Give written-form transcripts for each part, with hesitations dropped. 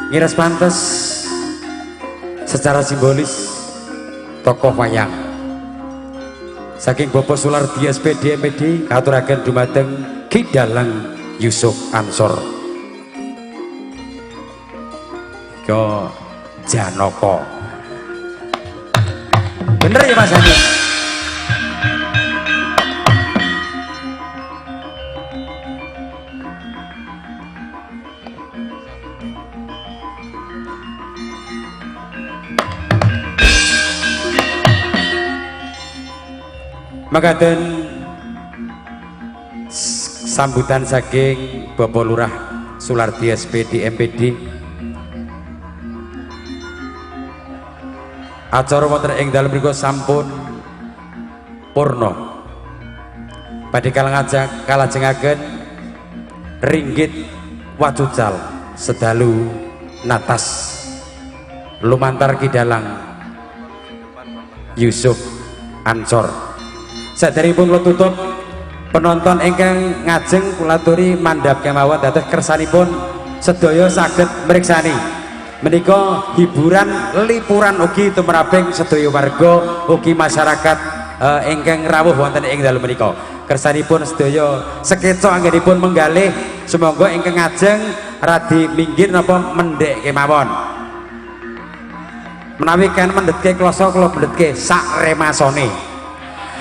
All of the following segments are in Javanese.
Ngiras pantes secara simbolis tokoh wayang saking Bapak Sulardi SPD MPD katuraken dumateng Ki Dalang Yusuf Ansor. Ika Janaka. Bener ya Mas Hani? Makaten sambutan saking Bapak Lurah Sulardi SPD MPD. Acara wonten ing dalem mriku sampun purna. Badhe kalajengaken ringgit wacucal sedalu natas lumantar Ki Dalang Yusuf Ansor. Saderengipun kula tutup, penonton ingkang ngajeng kula aturi mandhap kemawon dados kersanipun sedaya saged mriksani. Menika hiburan lipuran ugi tumraping sedaya warga ugi masyarakat ingkang rawuh wonten ing dalu menika. Kersanipun sedaya sekeca anggenipun menggalih, sumangga ingkang ngajeng radi minggir napa mendhek kemawon. Menawi kan mendhetke kloso kula mendhetke sak remasone.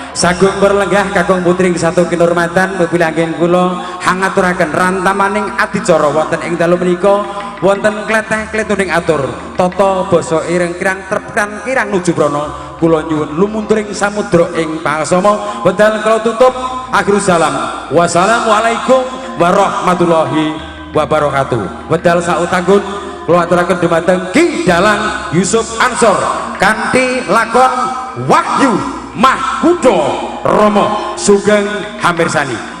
Sagung berlenggah kakung putri satu kinurmatan pepilanggen kula hangaturaken rantamaning adicara wonten ing dalu menika wonten kleteh-kletuning atur tata basa ireng kirang trep kirang nuju prana kula nyuwun lumunturing samudra ing pangasama. Wedal kula tutup akhirul salam, wassalamualaikum warahmatullahi wabarakatuh. Wedal sautanggun kula aturaken dumateng Ki Dalang Yusuf Ansor kanthi lakon Wahyu Mahkutha Rama. Sugeng Hamirsani.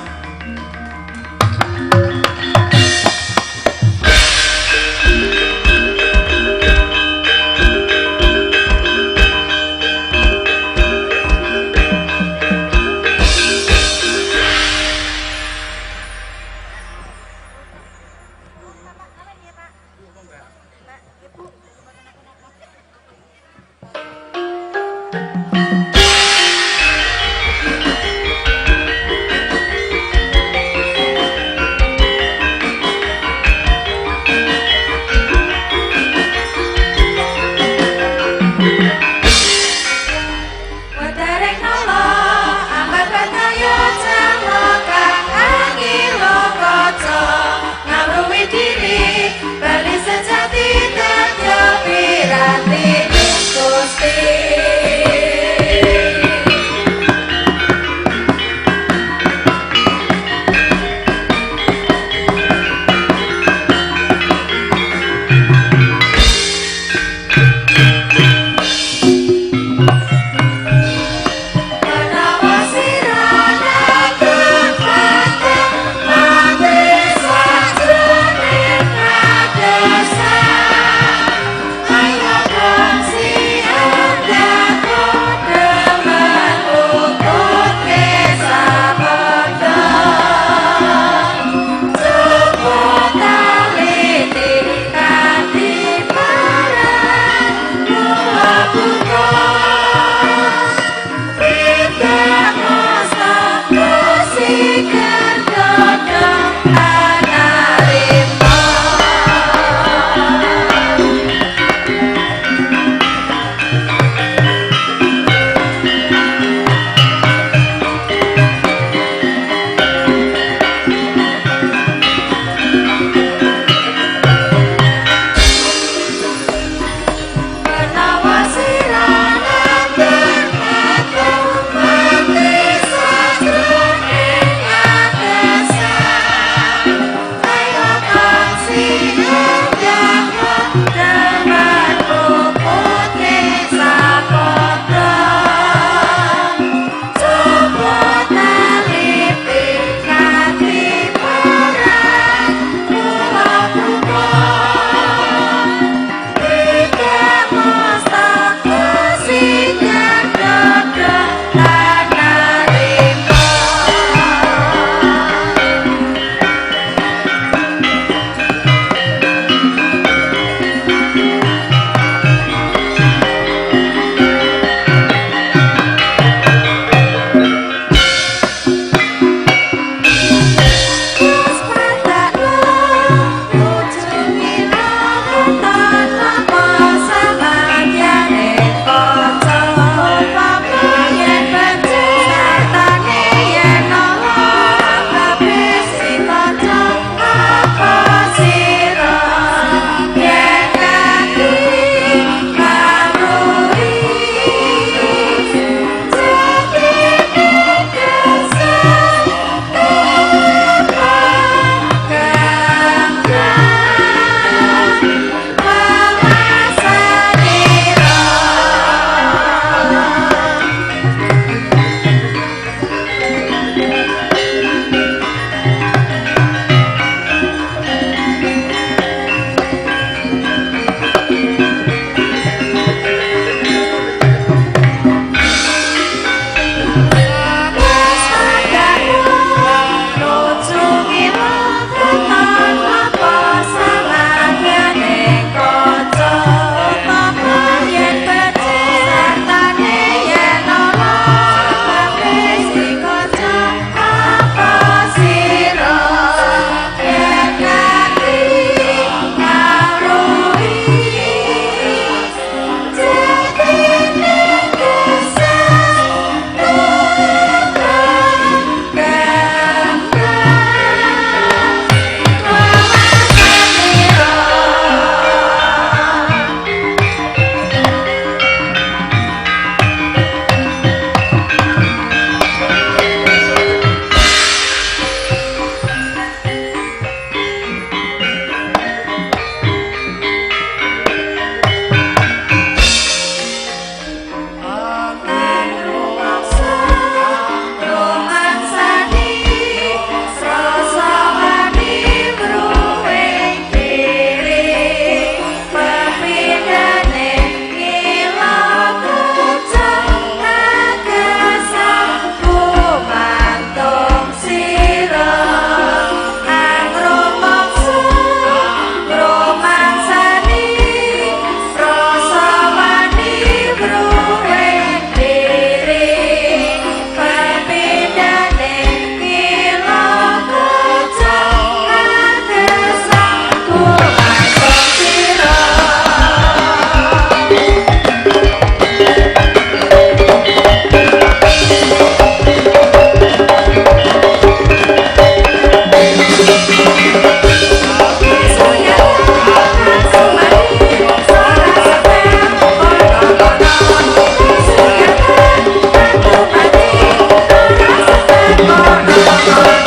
Kono-kono.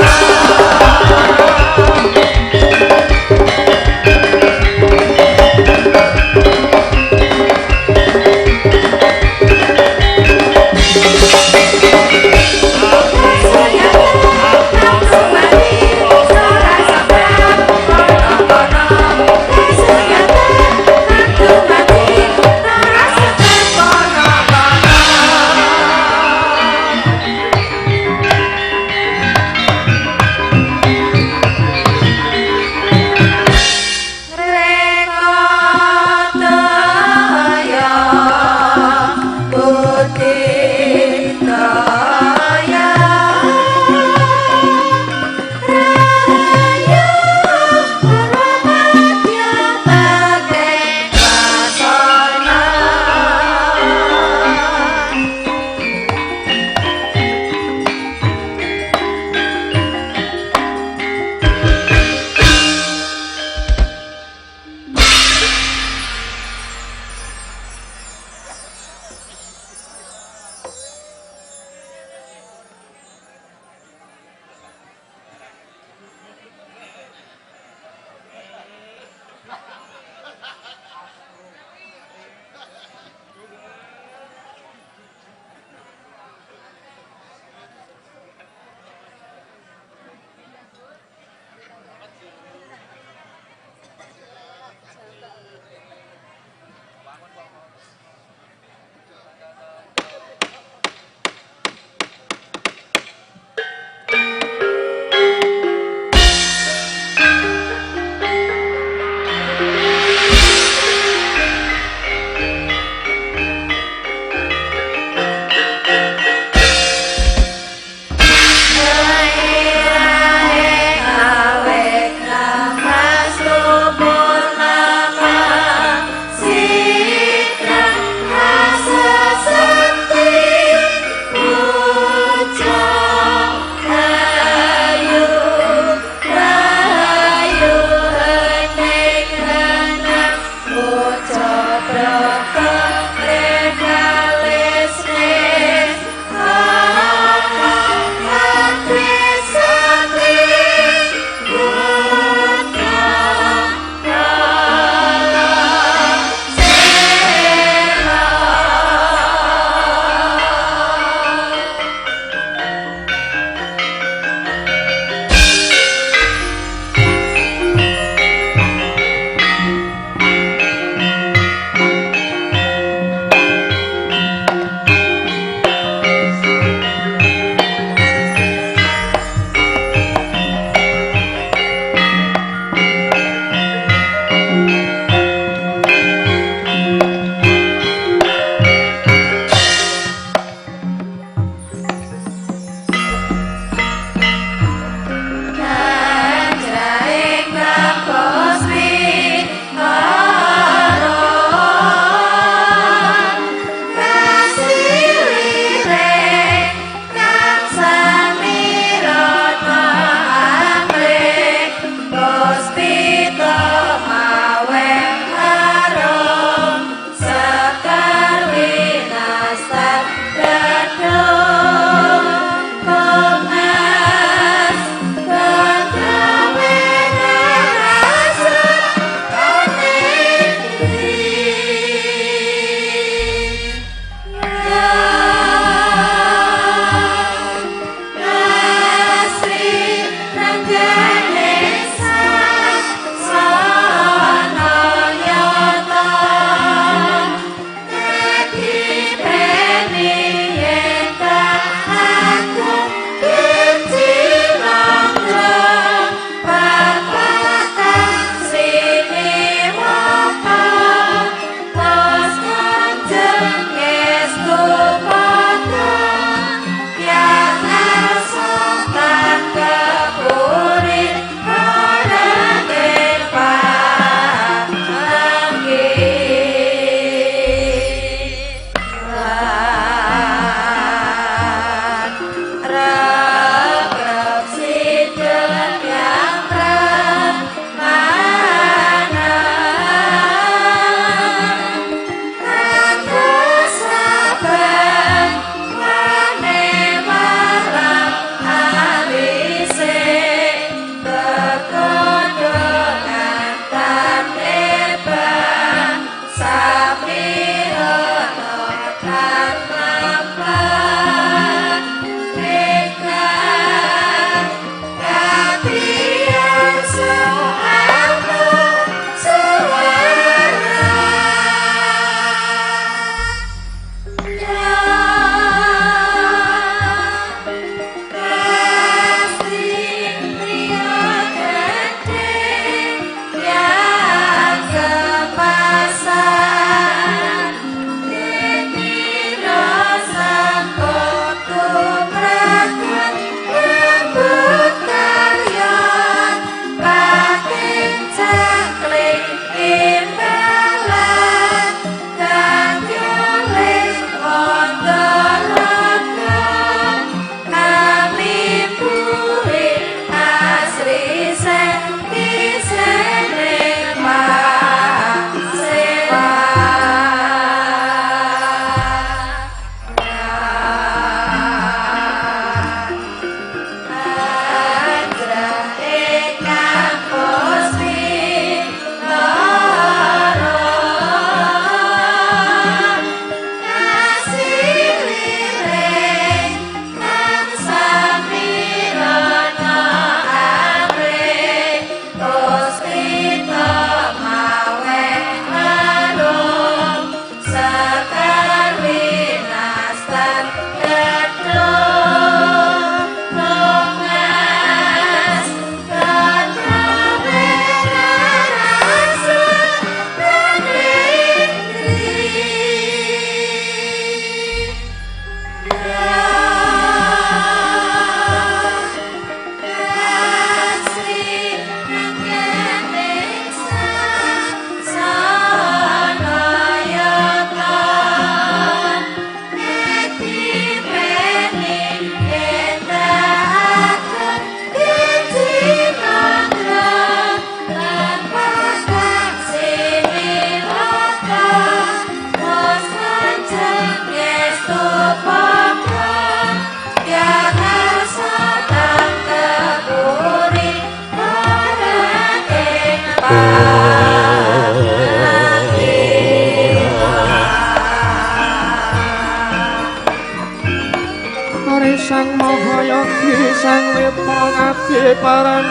Hari Sang Mahayogi Sang Wipangati Paran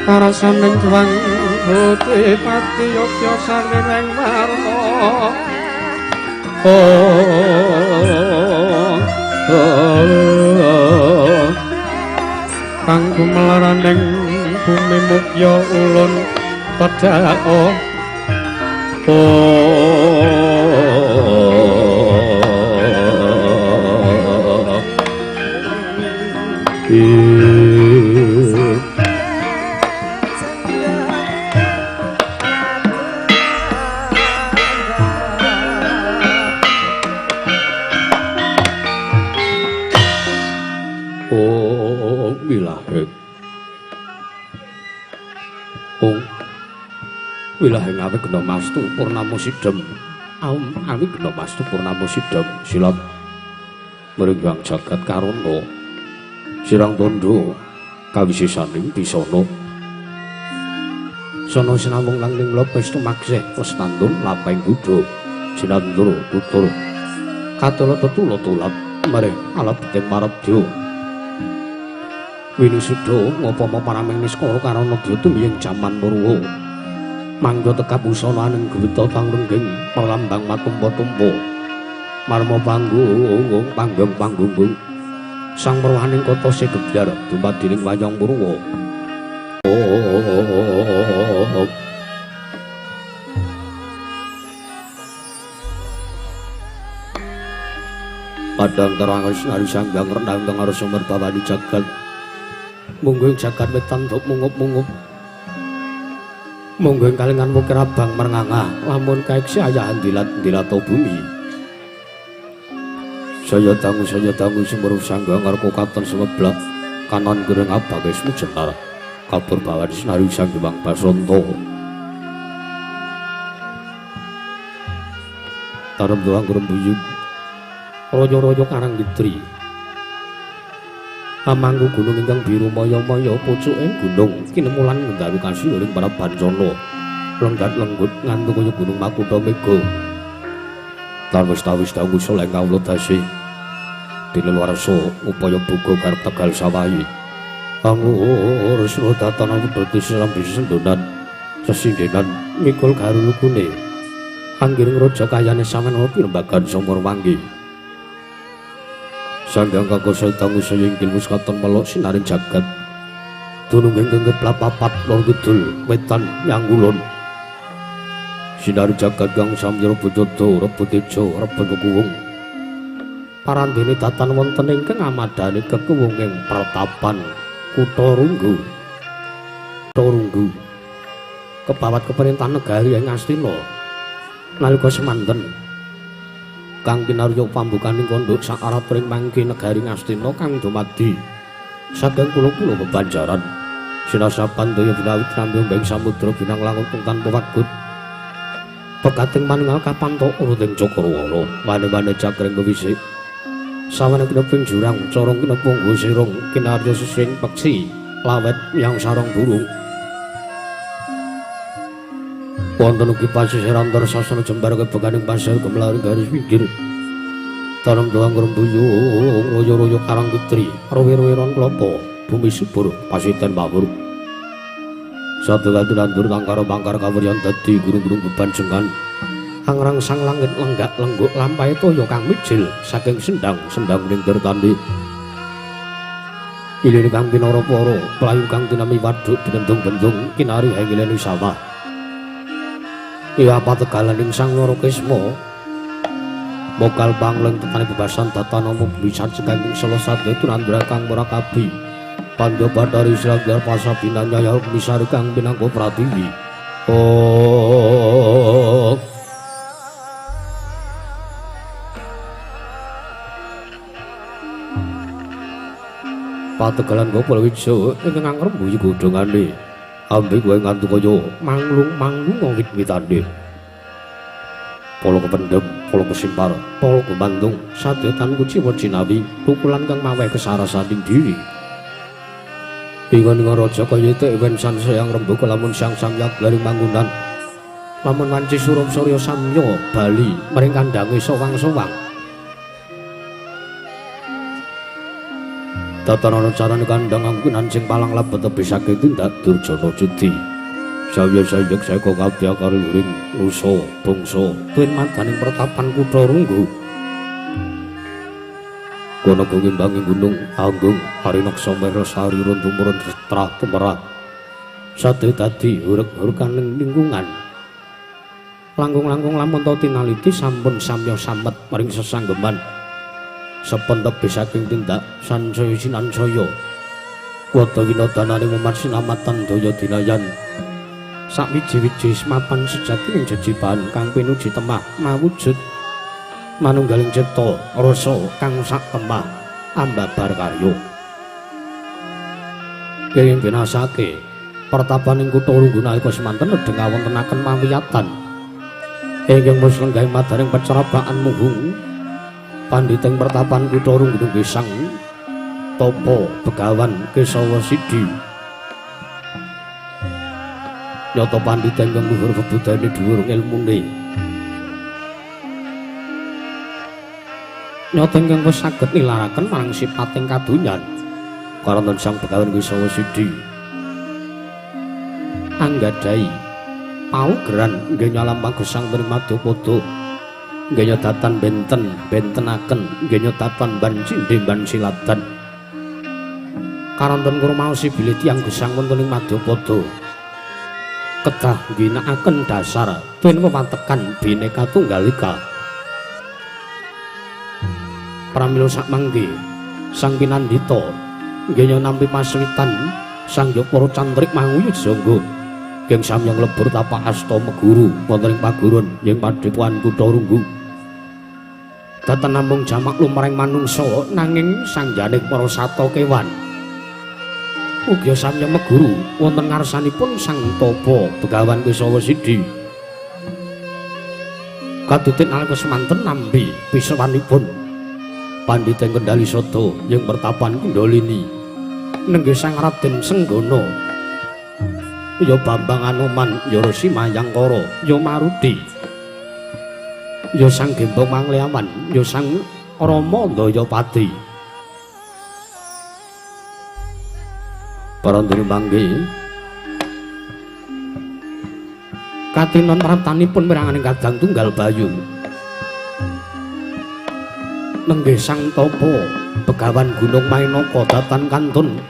Karasaning Juang Putri Pati Yogya Sarweneng Warna. Kang gumelaraning bumi mukya ulun tedhak. Wilahing awi gena mastu purnama sidhem. Awi gena mastu purnama sidhem silat mringgang jagat karana sirang tondo kawisisaning bisana sana sinamung kang ning lopes tumaksih westandun lapeng budha sinandur tutur katala tetula tulap mareh alap den marabdya winisuda ngopama paraming niskara karana dya tumiyeng jaman purwa mangga tekap busana aning gwita kang rengging perlambang matumpa-tumpa marma panggung panggung panggung sang perwaning kota segebyar dumadining wayang purwa. Padang terang nari sanggang rendang kang arsa merbawani jagat mungguing jagat wetan duk mungup-mungup monggo ing kalingan wukir abang mernganga lamun kaeksi ayahan dilat-dilata bumi. Saya dangu sumur sangga ngarko katon semeblak kanan gereng abang ismu jenar kabur bawan sinari sang Hyang Basanta. Tarem doang grembuyung royo-royo karang gitri amangku gunung ingkang biru maya-maya pucuke gunung kinemulan ngendalu kasihuring para bancana lenggat-lenggut ngantu kaya gunung Makutha Mega. Tan wis tawis dangu soleh kawula dasi dene warsa upaya buga garep Tegal sawahi angur srodatan wedhus sirambi sendonan sesindenan mikul garulukune anggiring raja kayane sampeyan pirembagan sumur wanggi. Sanggang kakosa dangu saya inggil muskaton melok sinaring jagat dunung ingkang keplap papat lor kidul wetan nyangkulon sinari jagat kang samya rebut rebut ijo rebut kekuwung parandene datan wonten ingkang amadane kekuwung ing pertapan kutha Runggu. Runggu kebawat keperintahan negari ing Astina nalika semanten kang kinarya pambukaning kondhok sakaraturing mangke negari Ngastina kang dumadi saking pulo-pulo bebanjaran sinasapan daya binawit rambe ing samudra binang langkung tanpa wagut pekating manunggal kapanto uruting Cakrawala wane-wane jagring kewisik sawane kineping jurang corong kinepung sirung kinarya sising peksi lawet yang sarong burung wonten ugi pasisir antar sasana jembar kebeganing pasir gemlaring garis pinggir tarem doang grembuyung royo-royo karang kitri rowe-roweron klopo bumi subur pasiten mawur sabda nandur tangkara pangkar kawuryan dadi gunung-gunung bebanjengan angrang sang langit lenggak lengguk lampahe toya kang mijil saking sendang-sendang ning tandi ilir kang pinara para playu kang tinami waduk binendung-bendung kinari hengileni sawah. Iya pategalaning Sang Warakisma mokal pangleng tetane bebasan tatana bumi sajikan sela sadya tunandra kang murakabi Pandya Bathari Sranggar pasabinan nyayal misari kang pinangka pratiwi. Oh pategalan Gopal Wijaya ingkang angrembuyi godhongane ambe kowe ngantuk kaya manglung-manglung wit-witane. Pala kependhem, pala kesimpar, pala gumantung, sadya tan kuciwa jinawi, tukulan kang maweh kesarasaning diri. Ingon raja kaya ewen sansaya ngrembaka lamun sang samya glaring manggunan. Lamun wanci surup surya samya bali maring kandhange sowang-sowang. Tatanana carane kandhang angkunan sing palang labet tebih saking tindak Durjana Cudi. Sawya sayek seka kabeh kaluhuring nusa bangsa tuwin madaning pertapan kutha Runggu. Kono ngimbangi gunung Agung Arinaksa Merasari tumurun trah tumerah. Sate dadi hureg-hureganing lingkungan. Langkung-langkung lamun to tinaliti sampun samya samet maring sesanggeman. Sepen tebih saking tindak sansaya sinansaya. Wada winodanane umat sinamatan daya dinayan. Sakwiji-wiji mapan sejati ing jejibahan kang pinuji temah mawujud manunggaling cipta rasa kang sak temah ambabar karya. Kenging binasake pertapaning kutha Runggu nalika semanten nedheng kawontenaken mawiyatan ingkang wis lenggahe madaring pecerabaan muhung pandhiting pertapan kutha Runggu nggih Sang Tapa Begawan Kesawa Sidi. Nyata pandhita ingkang luhur bebudayane dhuwur ilmune. Nyata ingkang wis saged nilaraken marang sipating kadonyan. Karanten Sang Begawan Kesawa Sidi anggadhahi paugeran nggih nyalampang gesang mring madyapada. Nggih nyedatan benten bentenaken, nggih nyedatan ban cindhe ban siladan. Karanten krumaosi bilih tiyang gesang wonten ing madyapada kedah ngginakaken dasar tuwin wewatekan Bhinneka Tunggal Ika. Pramila sakmangke Sang Pinandita nggih nampi paswitan Sang Hyang Cantrik manguyut jangga keng samya nglebur tapak asta meguru wonten ing paguron ing padhepokan kutha Runggu. Datan namung jamak lumrahing manungsa nanging sangjaning para sata kewan. Ugi samya meguru wonten ngarsanipun Sang Tapa Begawan Kesawa Sidi. Kadutin nalika semanten nampi pisewanipun pandhita kendali sada ing pertapan Kundalini nenggih Sang Raden Senggana, ya Bambang Anoman, ya Resi Mayangkara, ya Marudi, ya Sang Gembong Mangleawan, ya Sang Rama Dayapati. Para ndene mangke katinon praptanipun miranganing kadang tunggal bayu nenggih Sang Tapa Begawan Gunung Mainaka datan kantun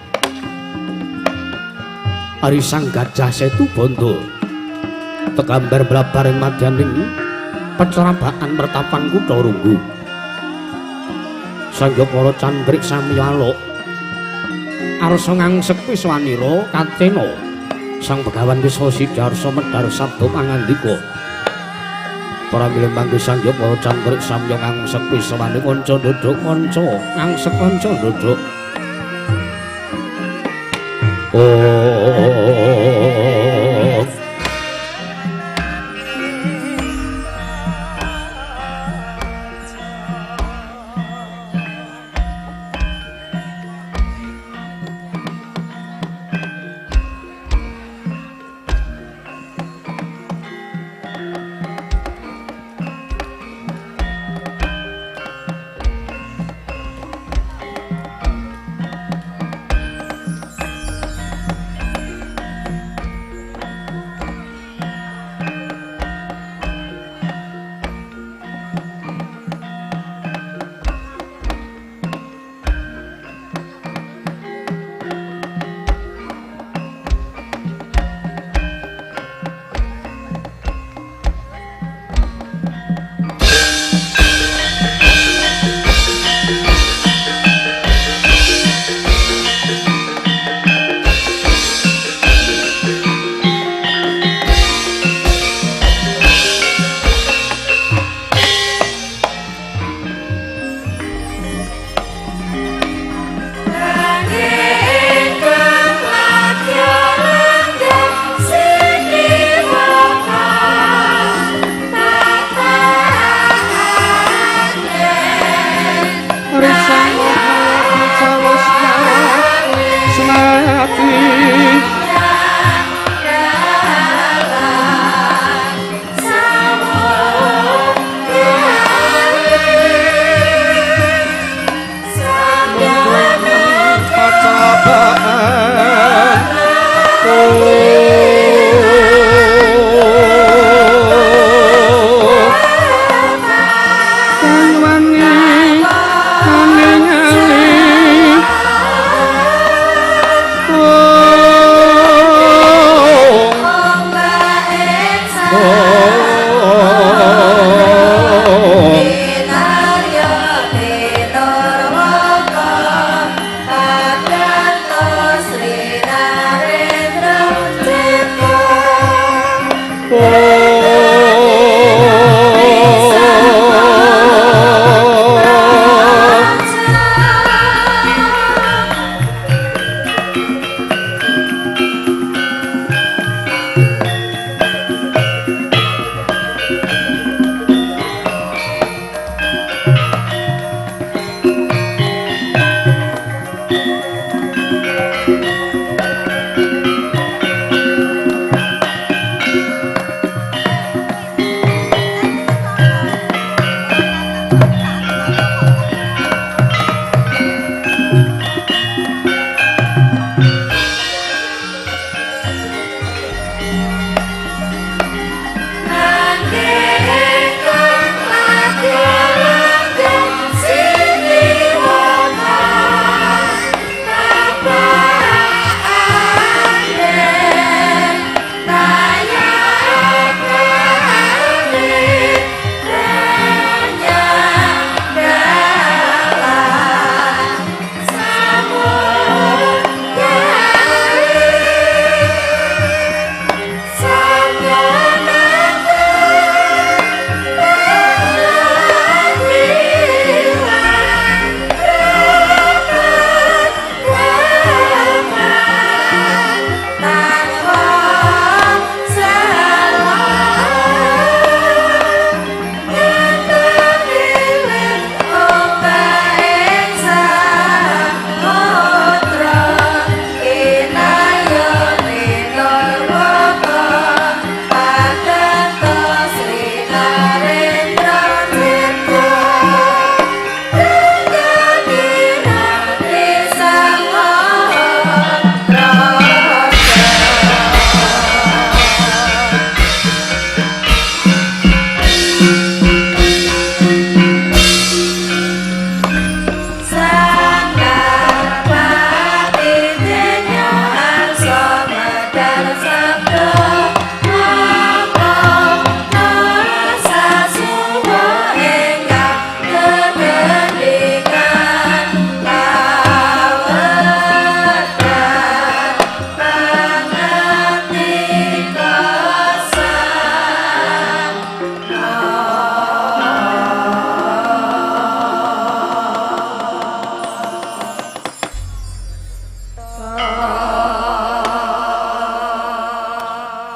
ari Sang Gajah Setu Bondo tegambar blabar ing madyaning pecerabaan mertapan kutha Runggu. Sangga para candrik sami aluk arsa ngangsek wiswanira katena Sang Begawan Kesawa Sidi arsa medhar sabda pangandika. Pramila mangke Sang Hyang para candrik samya ngangsek wiswane kanca ndodhok kanca ngangsek kanca ndodhok. Oh.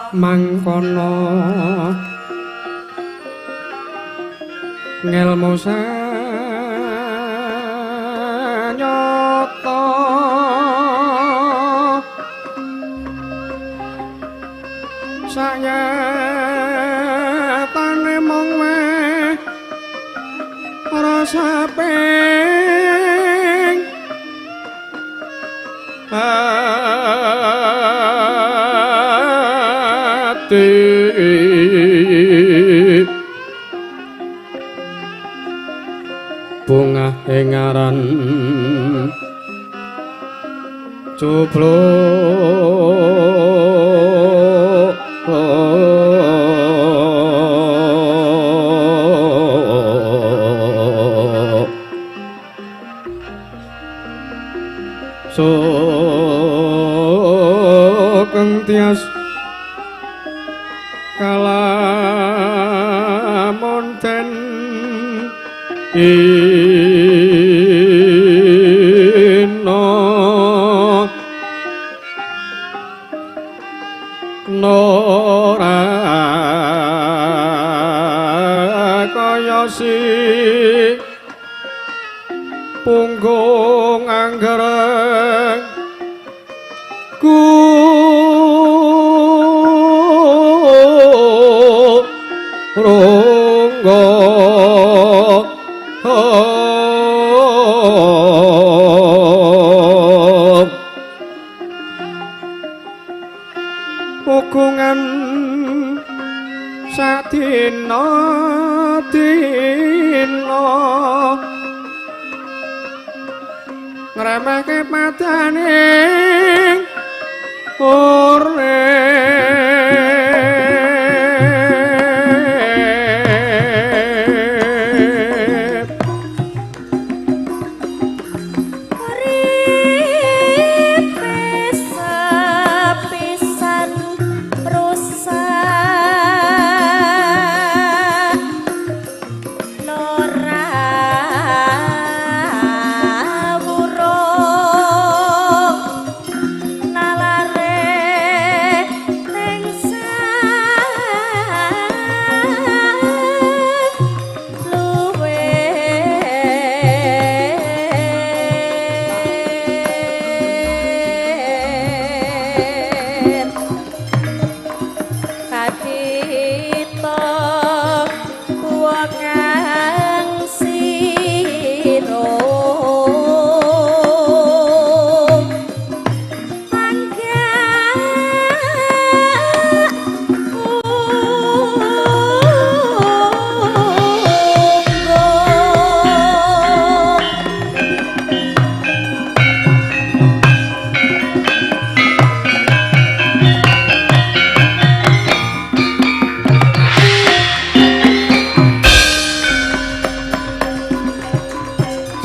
Mangkono ngelmu sanyata sanyatane mung weh rasa ping ati bungah ing aran cupluk sugeng tias kalamun den ino nora kaya si punggung anggrek ku runggo hukungan sadina dina ngremehke padane urip.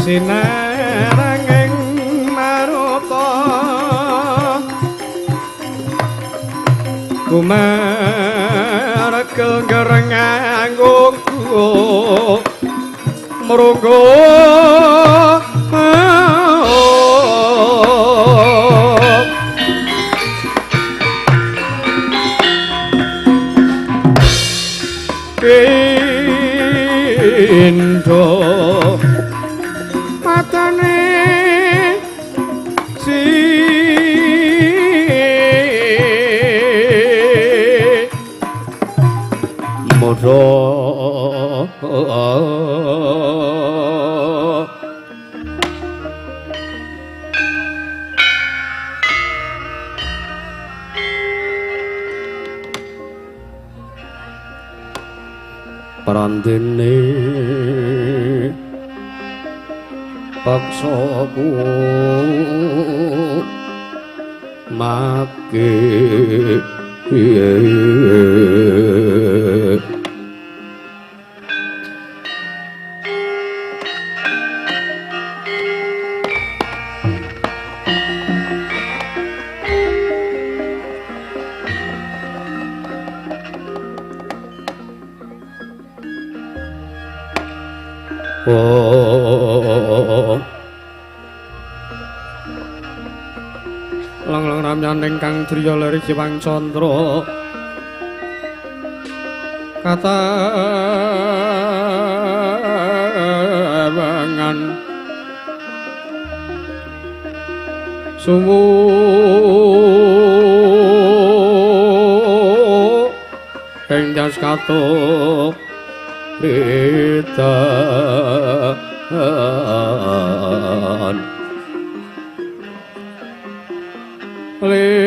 Sinaranging maruta gumaregel gerenganggung mrunggo pindho patane si Moro Prandene paksaku make oh Lang-lang ramyaning kang driya leri Jiwang Candra Katawangan suwu ing jas katuk ritan limut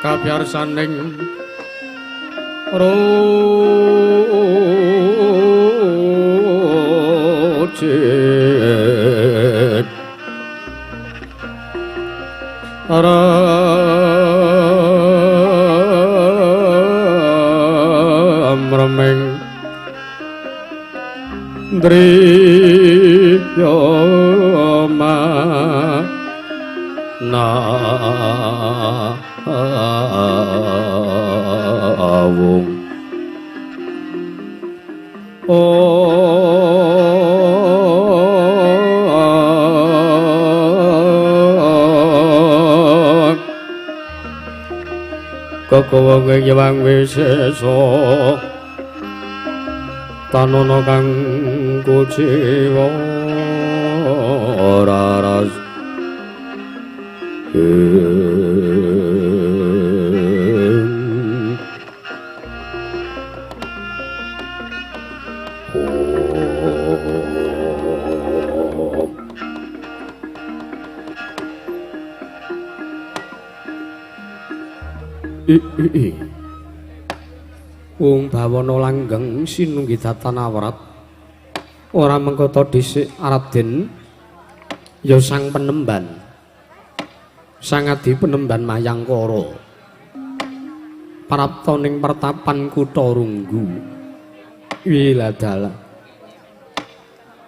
kabyarsaning rujit ramremeng driyama nawung kekawa ing wisesa tanana kang kuciwa raras Wong bawana langgeng sinunggi datan awrat ora mengkota dhisik Raden ya sang penemban sang adi penemban Mayangkara prapta ning pertapan kutha Runggu wiladala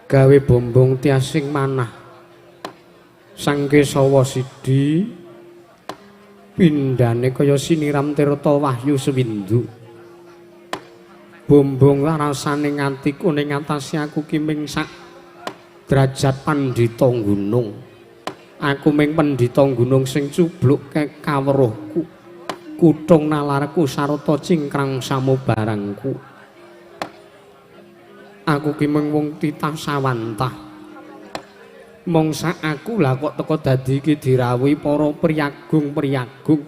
gawe bombong tiasing manah Sang Kesawa Sidi pindhane kaya siniram tirta wahyu sewindu. Bombong rasane nganti kuning ngatasi aku ki ming sak derajat pandhita gunung. Aku ming pandhita gunung sing cubluk kaweruhku. Kutung nalarku sarta cingkrang samubarangku. Aku ki ming wong titah sawantah. Mongsa aku lah kok teko dadi iki dirawuhi para priyagung-priyagung.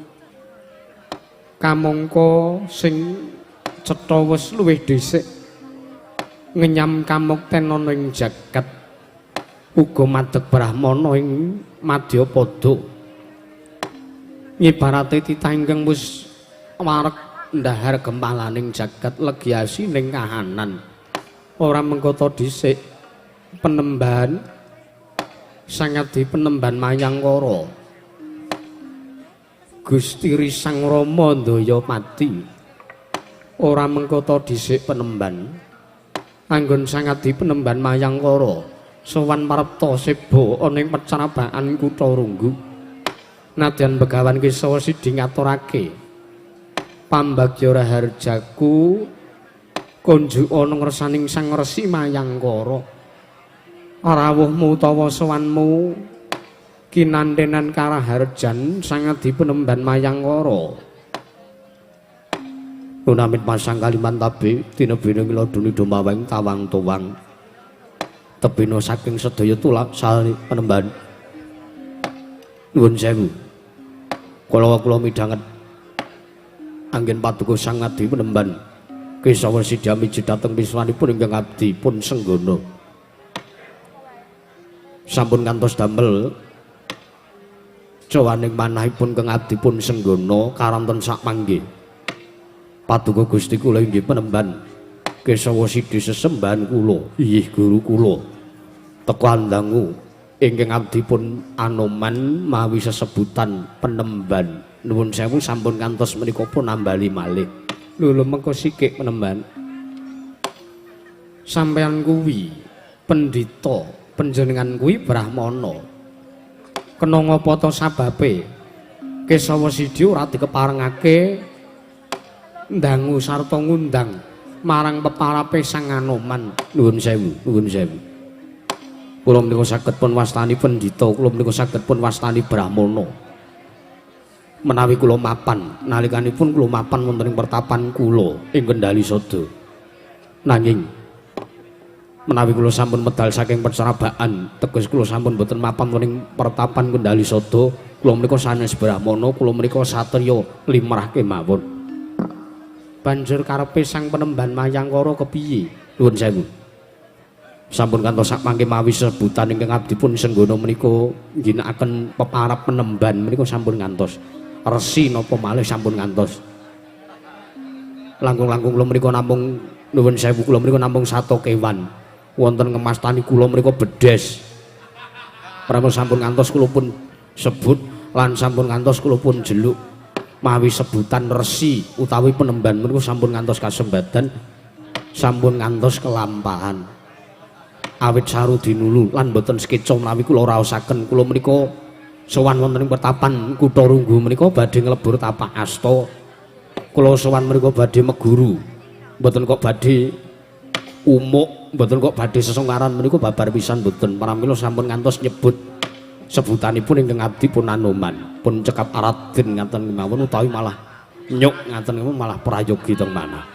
Kamangka sing cetha wis luwih dhisik ngenyam kamukten ana ing jagat uga madeg brahmana ing madyapada. Ngibarate titah ingkang wis wareg ndahar gempalaning jagat legi asining kahanan. Ora mengkota dhisik penemban sang adi penemban Mayangkara Gusti Risang Rama Ndayapati. Ora mengkota dhisik penemban anggon sang adi penemban Mayangkara sowan marepta seba ana ing pecarabaan kutha Runggu. Nadyan Begawan Kesawa Sidi ngaturake pambagya raharjaku konjuk ana ngersaning Sang Resi Mayangkara. Rawuhmu utawa sowanmu kinantenan karaharjan sang adi penemban Mayangkara. Lunamit pasang Kalimantabe tinebene ngladuni dumaweng tawang tuwang tebina saking sedaya tulak sali penemban. Nuwun sewu kala kula midhanget anggen paduka sang adi penemban Kesawa Sidi miji dhateng piswanipun ingkang abdi pun senggana. Sampun kantos damel cowaning manahipun kang abdi pun senggana karanten sak mangke. Paduka Gusti kula inggih penemban Kesawa Sidi sesembahan kula inggih guru kula teka andangu ingkang abdi pun anoman mawi sesebutan penemban. Nuwun sewu sampun kantos menika pun nambali malih. Lho lho mengko sikik penemban sampeyan kuwi pendhita panjenengan kuwi brahmana kena ngapa ta sababe Kesawa Sidi ora dikeparengake ndangu sarta ngundang marang peparape Sang Anoman. Nuwun sewu, nuwun sewu. Kula menika saged pun wastani pendhita, kula menika saged pun wastani brahmana. Menawi kula mapan, nalikanipun kula mapan wonten ing pertapan kula ing Kendali Sada. Nanging menawi kula sampun medal saking percerabaan, teges kula sampun boten mapan wonten ing pertapan Kendali Sada, kula menika sanes brahmana, kula menika satriya limrah kemawon. Banjur karepe sang penemban Mayangkara kepiye? Nuwun sewu. Sampun kantos sak mangke mawi sebutan ingkang abdi pun Senggono menika ngginakaken peparap penemban menika sampun ngantos. Resi napa malih sampun ngantos. Langkung-langkung kula menika namung nuwun sewu kula menika namung sato kewan. Wonten ngemastani kula menika bedes. Pramila sampun ngantos kula pun sebut lan sampun ngantos kula pun jeluk mawi sebutan resi utawi penemban menika sampun ngantos kasembadan, sampun ngantos kelampahan. Awit saru dinulu lan boten sekeca menawi kula raosaken kula menika sowan wonten ing pertapan Kutha Runggu menika badhe nglebur tapak asta. Kula sowan menika badhe meguru, mboten kok badhe umuk, mboten kok badhe sesungkaran menika babar pisan mboten. Pramila sampun ngantos nyebut sebutanipun ingkang abdi pun Anoman, pun cekap Raden ngaten kemawon utawi malah nyuk ngaten kemawon malah prayogi teng manah.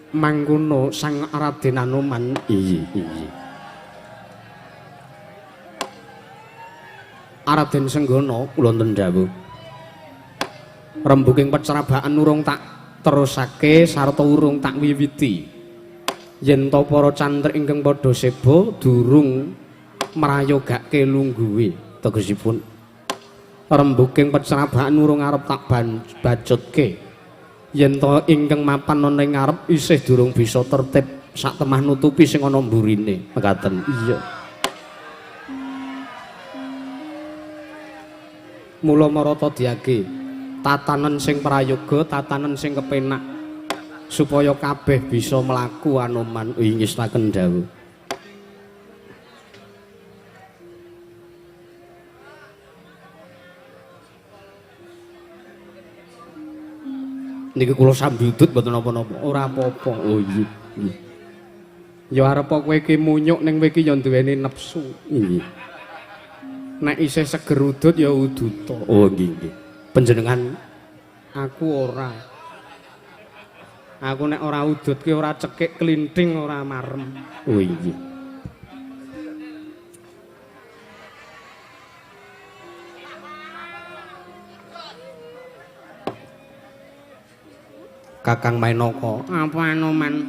Mangkono sang Raden Anoman. Iya iya. Raden Senggono kula wonten dawuh. Rembuking pecerabaan urung tak terusake sarta urung tak wiwiti. Yen to para cantrik ingkang padha seba durung mrayogake lungguhe, tegesipun rembuking pecerabaan urung arep tak bacutke. Yen to ingkang mapan ana ing ngarep isih durung bisa tertib sak temah nutupi sing ana mburine. Mekaten. Iya. Mula marata diake tatanen sing prayoga, tatanen sing kepenak supaya kabeh bisa mlaku Anoman. Ingestaken dawuh. Niki kula sambi udut mboten napa-napa. Ora apa-apa. Oh iya. Ya arep kowe iki munyuk ning kowe iki ya duweni nepsu. Nggih. Nek isih seger udut ya uduta. Oh nggih nggih. Panjenengan aku ora. Aku nek ora udut ki ora cekik klinting ora marem. Oh nggih. Kakang Mainaka, apa Anoman?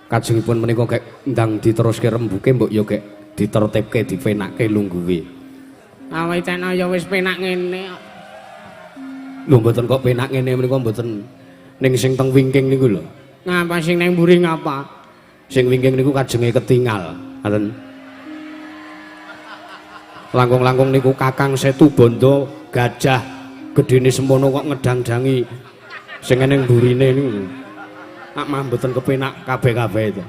Kajengipun menika gek ndang diteruske rembuke mbok ya gek ditertibke dipenake lungguhe. Awake cana ya wis penak ngene. Lho mboten kok penak ngene menika mboten ning sing teng wingking niku lho. Ngapa sing nang mburi ngapa? Sing wingking niku kajenge ketingal, ngoten. Langkung-langkung niku Kakang Setu Bondo gajah gedene semono kok ngedang-dangi sing ning mburine niku. Nak mah mboten kepenak kabeh-kabeh itu.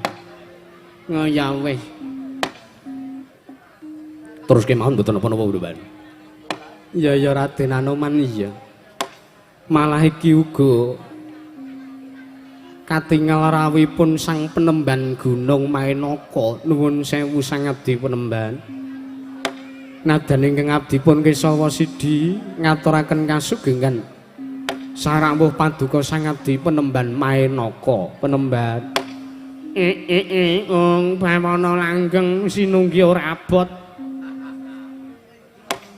Oh ya wis. Terus kemawon mboten napa-napa Mbah. Ya ya Raden Anoman iya. Malah iki uga katingal rawuhipun sang penemban Gunung Mainaka. Nuwun sewu sang abdi penemban. Nadan ingkang abdi pun Kesawa Sidi ngaturaken kasugengan sarawuh paduka sang abdi penemban Mainaka. Penemban ing bawana langgeng sinunggi ora abot.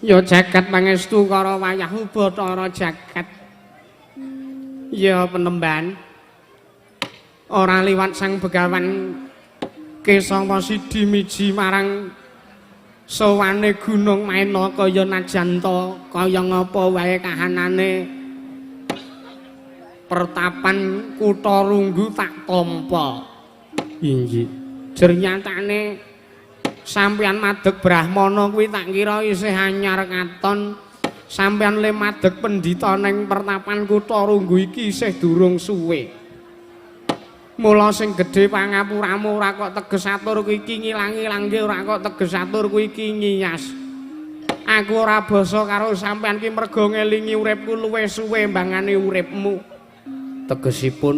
Ya jagat pangestu karo wayah Bathara jagat. Ya penemban ora liwat sang begawan Kesawa Sidi miji marang sowane Gunung Mainaka ya najan ta kaya ngapa wae kahanane pertapan Kutha Runggu tak tampa. Inggih. Jernyatane sampeyan madeg brahmana kuwi tak kira isih anyar katon. Sampeyan le madeg pendhita ning pertapan Kutha Runggu iki isih durung suwe. Mula sing gedhe pangapuramu ora kok teges atur kuwi iki ngilang-ilangke, ora kok teges atur kuwi iki ngiyas. Aku ora basa karo sampeyan ki mergo ngelingi uripku luwih suwe mbangane uripmu. Tegesipun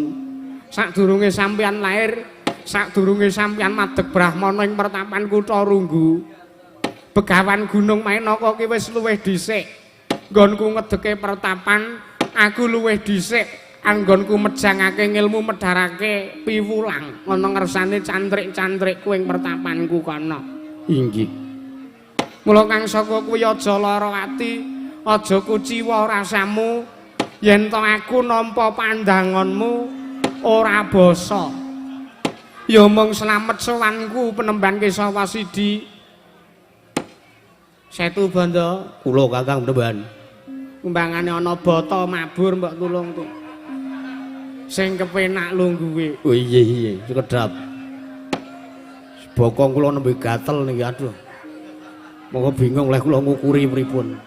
sadurunge sampeyan lahir, sadurunge sampeyan madeg brahmana ing pertapan Kutha Runggu, Begawan Gunung Mainaka ki wis luwih dhisik. Nggonku ngedeke pertapan, aku luwih dhisik anggonku mejangake ngilmu medharake piwulang ana ngersane cantrik-cantrikku ing pertapanku kono. Inggih. Mula Kang Saka kuwi aja lara ati, aja kuciwa rasamu yen to aku nampa pandanganmu ora basa. Ya mung slamet sowanku penemban Kesawa Sidi. Setu Banda, Kula Kakang penemban. Kumbangane ana bata mabur mbok tulung tuh. Sing kepenak lungguhe. Oh iya iya, sekedap. Bokong kula nembe gatel niki aduh. Monggo bingung leh kula ngukuri pripun.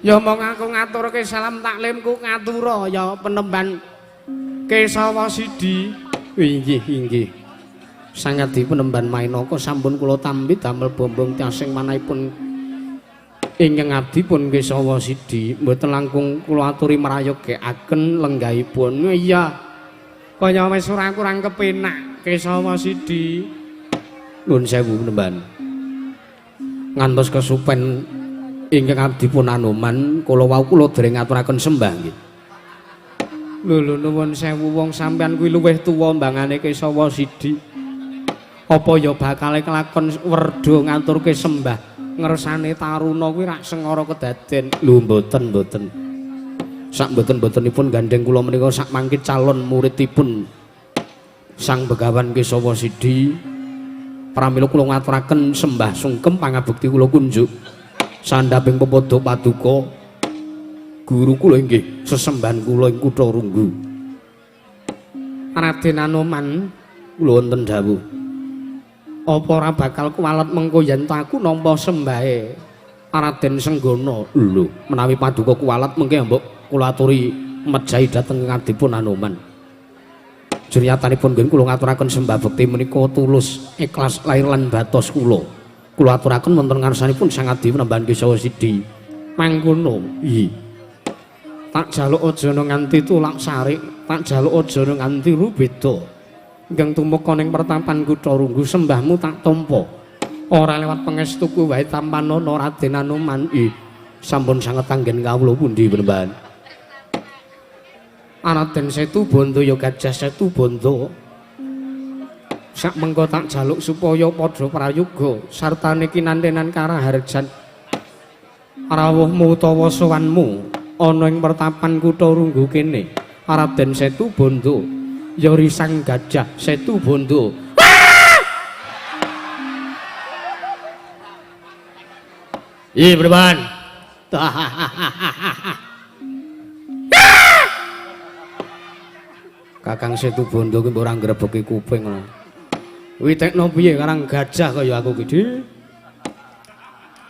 Ya mong aku ngaturke salam taklimku ngatura ya penemban Kesawa Sidi. Inggih inggih. Sangadi penemban Mainaka sampun kula tampi damel bombong tiasing manahipun ingkang abdi pun Kesawa Sidi mboten langkung kula aturi mrayogekaken lenggahipun. Iya. Kaya wis ora kurang kepenak Kesawa Sidi. Nuwun sewu penemban. Ngantos kesupen ingkang abdi pun Anoman kula wau kula dereng ngaturaken sembah nggih. Lho lho nuwun sewu wong sampean kuwi luwih tuwa mbangane Kesawa Sidi. Apa ya bakale kelakon werda ngaturke sembah ngersane taruna kuwi rak sengara kedaden. Lho mboten mboten. Sak mboten-mbotenipun gandeng kula menika sak mangke calon muridipun Sang Begawan Kesawa Sidi. Pramila kula ngaturaken sembah sungkem pangabekti kula kunjuk sandhaping pepadha paduka guru kula inggih sesembahan kula ing kutha Runggu. Raden Anoman, kula wonten dawuh. Apa ora bakal kuwalet mengko yen aku nampa sembahe Raden Senggana? Lho, menawi paduka kuwalet mengke mbok kula aturi mejahi dhateng ngadipun Anoman. Jernyatanipun nggih kula ngaturaken sembah bekti menika tulus ikhlas lahir lan batos kula. Kula aturaken wonten ngarsanipun Sang Adi Penemban Kesawa Sidi. Mangkono. Iya. Tak jaluk aja nganti tulak sarik, tak jaluk aja nganti rubeda. Ingkang tumeka ning pertapan kutha Runggu sembahmu tak tampa. Ora lewat pangestuku wae tampanana Raden Anoman. Ih, sampun sanget anggen kawula pundi Penemban? Raden Setu Bondo ya Gajah Setu Bondo. Sak mengko tak jaluk supaya padha prayoga sartane kinantenan karaharjan rawuhmu utawa sowanmu ana ing pertapan kutha Runggu kene. Raden Setu Bondo ya risang Gajah Setu Bondo. Iya, Penemban. Kakang Setu Bondo ki ora ngrebeki kuping lho. Witekno piye karang gajah kaya aku ki, Dik?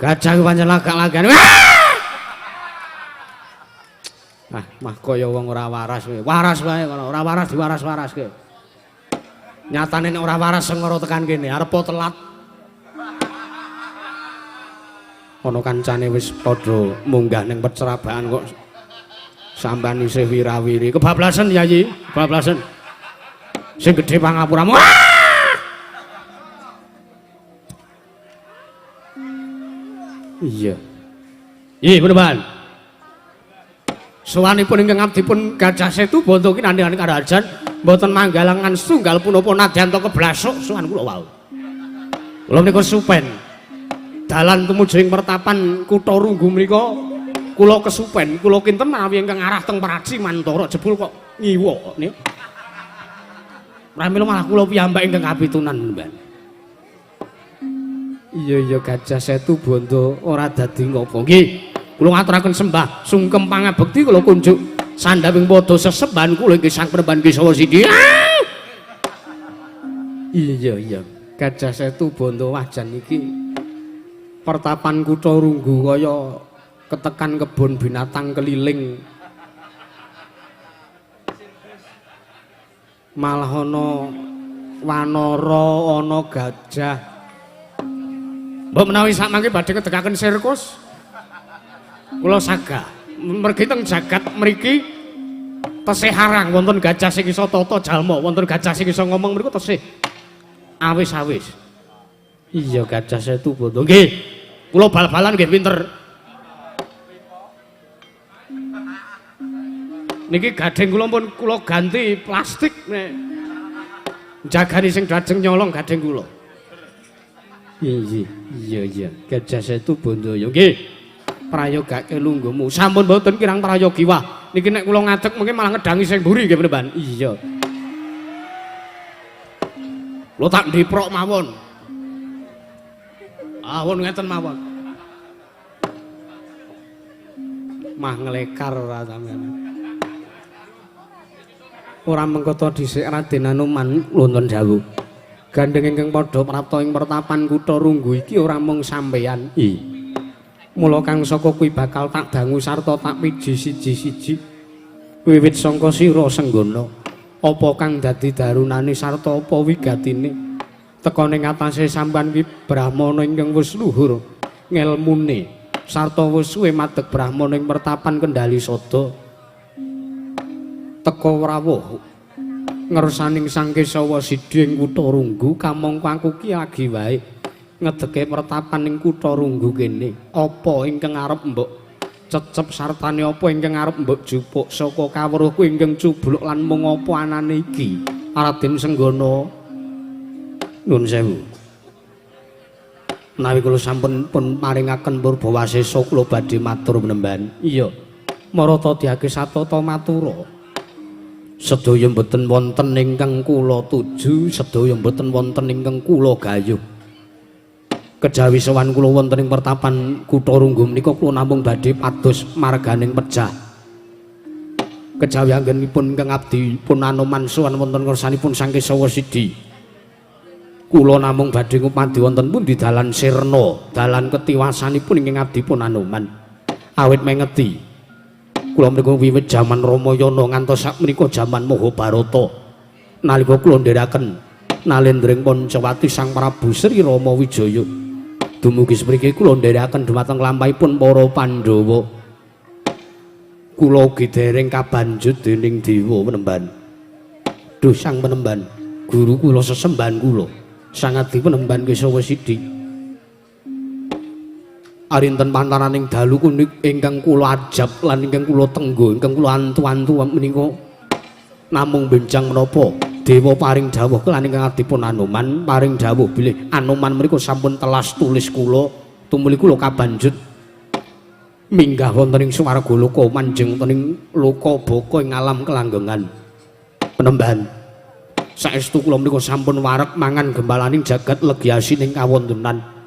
Gajah ki pancen lagak-lagane. Ah, mah kaya wong ora waras kowe. Waras wae kono, ora waras diwaras-waraske. Nyatane nek ora waras sengara tekan kene, arep telat. Ana kancane wis padha munggah ning pecerabaan kok sampean isih wirawiri. Kebablasen Yayi, kebablasen. Sing gedhe pangapuramu. Iya. Iya, Penemban. Sowanipun ingkang abdipun Gajah Setu Bondo kinandhane karajan mboten manggalangan setunggal punapa nadyan to keblasuk sowan kula wau. Kula menika supen. Dalan tumuju ing pertapan kutha Runggu menika kula kesupen, kula kinten menawi ingkang arah teng Praci Mantara jebul kok ngiwa kok niku. Pramila malah kula piyambak ingkang kapitunan, Mbak. Iya iya Gajah Setu Bondo ora dadi ngopo. Nggih, kula ngaturaken sembah sungkem pangabekti kula kunjuk sandhaping padha sesembahan kula inggih Sang Penemban Kesawa Sidi. Iya iya, Gajah Setu Bondo wajan iki pertapan kutha Runggu kaya ketekan kebun binatang keliling. Malah ana wanara, ana gajah. Mbok menawi sakmangke badhe ngedekaken sirkus. Kula sagah mergi teng jagat mriki tesih arang wonten gajah sing iso tata jalma, wonten gajah sing iso ngomong mriku tesih awis-awis. Iya Gajah Setu Bondo. Nggih. Kula bal-balan nggih pinter. Niki gading kula pun kula ganti plastik nek jagani sing dajeng nyolong gading kula. Iya, iya, iya. Gajah Setu Bondaya. Nggih. Prayogake lungguhmu. Sampun mboten kirang prayogi wah. Niki nek kula ngadeg mungkin malah ngedangi sing mburi nggih Penemban. Iya. Kula tak ndiprok mawon. Ah, won ngeten mawon. Mah nglekar ora sampeyan. Ora mengkoto dhisik Raden Anoman wonten dawuh. Gandeng ingkang padha prapta ing pertapan kutha Runggu iki ora mung sampeyan. I. Mula kang saka kuwi bakal tak dangu sarta tak piji siji-siji. Wiwit sangka sira Senggana, apa kang dadi darunane sarta apa wigatine? Teka ning atase sampeyan kuwi brahmana ingkang wis luhur ngelmune sarta wis suwe madeg brahmana ing pertapan Kendali Sada. Teka rawuh ngersaning Sang Kesawa Sidhi ing kutha Runggu kamangka aku ki lagi wae ngedeke pertapan ing kutha Runggu kene. Apa ingkang arep mbok cecep sartane apa ingkang arep mbok jupuk saka kawruhku ingkang cubluk lan mung apa anane iki? Raden Senggana, nuwun sewu. Menawi kula sampun pun paringaken purbawasesa kula badhe matur penemban. Iya. Marata diake satata matura. Sedaya mboten wonten ingkang kula tuju, sedaya mboten wonten ingkang kula gayuh. Kejawi sowan kula wonten ing pertapan kutha Runggu menika kula namung badhe pados marganing pejah. Kejawi anggenipun ingkang abdi pun Anoman sowan wonten ngersanipun Sang Kesawa Sidhi. Kula namung badhe ngupadi wonten pundi dalan sirna, dalan ketiwasanipun ingkang abdi pun Anoman. Awit mengeti kula mriku wiwit jaman Ramayana ngantos sakmenika jaman Mahabharata. Nalika kula ndherekaken nalendring Pancawati Sang Prabu Sri Rama Wijaya. Dumugi semriki kula ndherekaken dhumateng lampahipun para Pandhawa. Kula ugi dereng kabanjut dening dewa penemban. Duh Sang Penemban, guru kula sesembahan kula, Sang Adi Penemban Kesawa Sidhi. Arinten pantaraning dalu kunik ingkang kula ajab lan ingkang kula tenggo, ingkang kula antu-antu menika namung benjang menapa dewa paring dawuh lan ingkang adipun Anoman paring dawuh bilih Anoman menika sampun telas tulis kula tumuli kula kabanjut minggah wonten ing swarga loka manjing wonten ing loka baka ing alam kelanggengan. Penemban, saestu kula menika sampun wareg mangan gembalaning jagat legi asining kawontenan.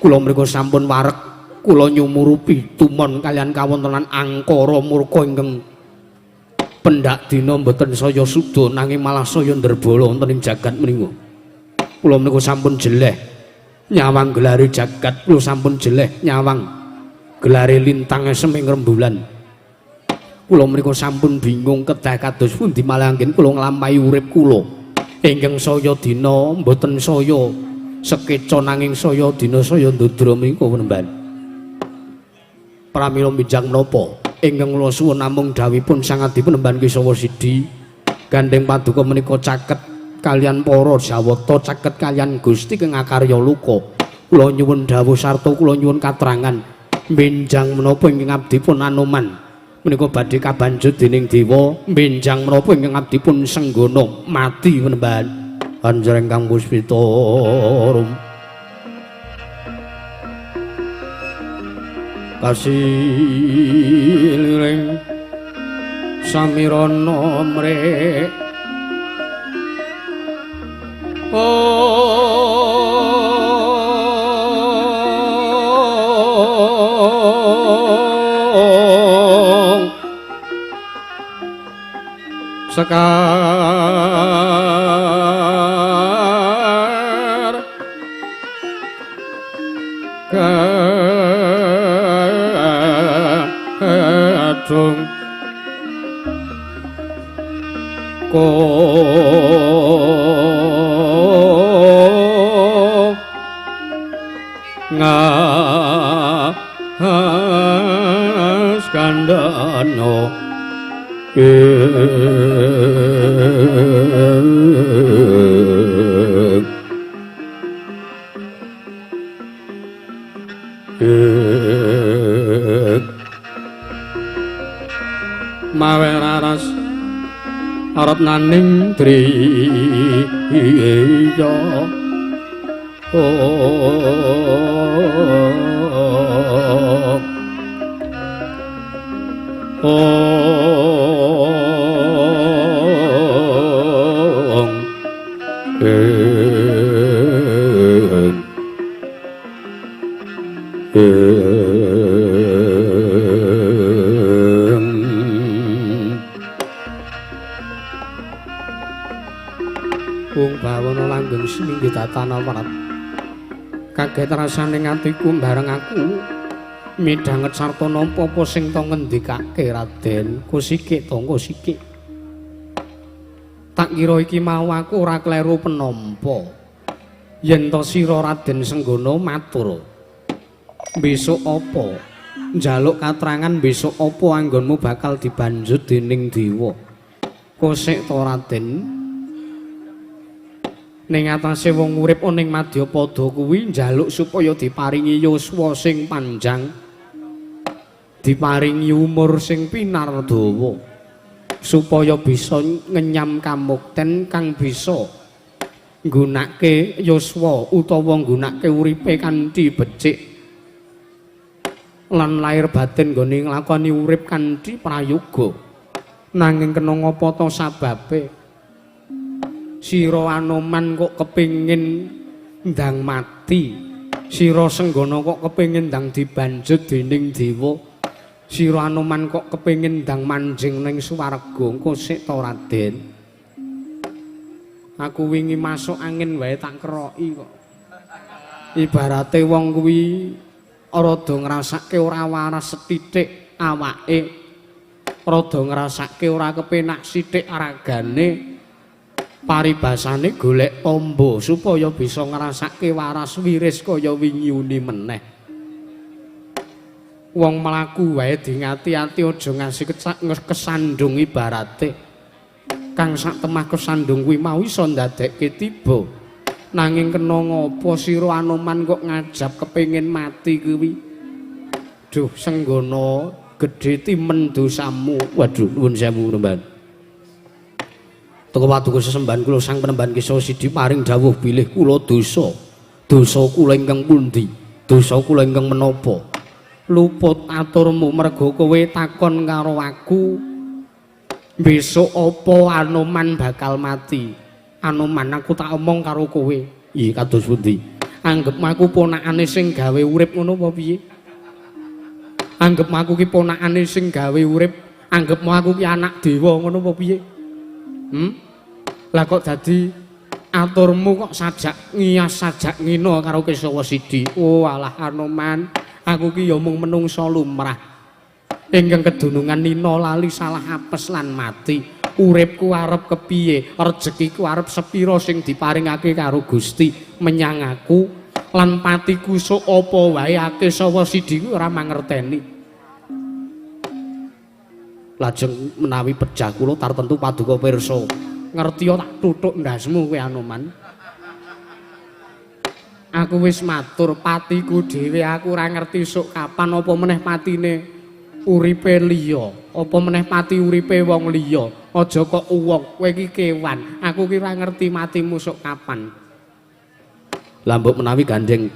Kula mriku sampun wareg kula nyumurupi tumon kalian kawontenan angkara murka ingkang pendak dina mboten saya suda nanging malah saya ndrebala wonten ing jagat menika. Kula mriku sampun jeleh nyawang gelare jagat, kula sampun jeleh nyawang gelare lintang esem ing rembulan. Kula mriku sampun bingung kedah kados pundi malah anggen kula nglampahi urip kula ingkang saya dina mboten saya sekeca nanging saya dina saya ndudra menika penemban. Pramila minjang menapa ingkang kula suwun namung dawuhipun Sang Adi Penemban Kesawa Sidhi. Gandeng paduka menika caket kalian para Jawata, caket kalian Gusti kang akarya loka. Kula nyuwun dawuh sarta kula nyuwun katrangan benjang menapa ingkang abdi pun Anoman menika badhe kabanjut dening dewa, benjang menapa ingkang abdi pun Senggana mati penemban. Anjreng kang puspita rum kasiliring samirana mrek sekar kadung ko ngas kandhana Ratnaning driya Wong bawana langgeng seminggi tatana warat. Kaget rasane atiku bareng aku midhanget sarta nampa apa sing to ngendikake Raden. Kusikik to kusikik. Tak kira iki mau aku ora kleru penampa. Yen to sira Raden Senggana matur, besok apa? Njaluk katrangan besok apa anggonmu bakal dibanjut dening dewa. Kosek to Raden? Ning atase wong urip ning madyapada kuwi njaluk supaya diparingi yuswa sing panjang, diparingi umur sing pinardawa, supaya bisa ngenyam kamukten kang bisa nggunakake yuswa utawa nggunakake uripe kanthi becik lan lahir batin nggone nglakoni urip kanthi prayoga. Nanging kena ngapa ta sababe sira Anoman kok kepingin ndang mati, sira Senggana kok kepingin ndang dibanjut dening dewa, sira Anoman kok kepingin ndang manjing ning swarga. Engko sik to Raden, aku wingi masuk angin wae tak keroki kok. Ibarate wong kuwi rada ngrasake ora waras sethithik awake, rada ngrasake ora kepenak sithik ragane, paribasane golek tombo supaya bisa ngrasake waras wiris kaya wingi uni meneh. Wong mlaku wae dingati-ati aja ngasi kesandung, ibarate kang sak temah kesandung kuwi mau iso ndadekke tiba. Nanging kena ngapa sira Anoman kok ngajab kepengin mati kuwi? Duh Senggana, gedhe timen dosamu. Waduh, nuwun sewu Penemban. Teko paduka sesembahan kula sang Penemban Kesawa Sidi paring dawuh bilih kula dosa. Dosa kula ingkang pundi? Dosa kula ingkang menapa? Luput aturmu mergo kowe takon karo aku besok apa Anoman bakal mati. Anoman, aku tak omong karo kowe. Iya, kados pundi? Anggep aku ponakane sing gawe urip ngono apa piye? Anggep aku ki ponakane sing gawe urip, anggep aku ki anak dewa ngono apa piye? Lah kok dadi aturmu kok sajak ngiyas sajak ngina karo Kesawa Sidi. Oh alah Anoman, aku ki ya mung menungsa lumrah ingkang kedunungan nina lali salah apes lan mati. Uripku arep kepiye, rejekiku arep sepira sing diparingake karo Gusti menyang aku, lan patiku sok apa wae Kesawa Sidi kuwi ora mangerteni. Lajeng menawi pejah kula tartentu paduka pirsa. Ngerti tak tuthuk ndasmu kowe Anoman. Aku wis matur patiku dhewe aku ora ngerti sok kapan, apa meneh patine uripe liya, apa meneh pati uripe wong liya. Aja kok wong, kowe iki kewan, aku ki ora ngerti matimu sok kapan. Lah mbok menawi gandeng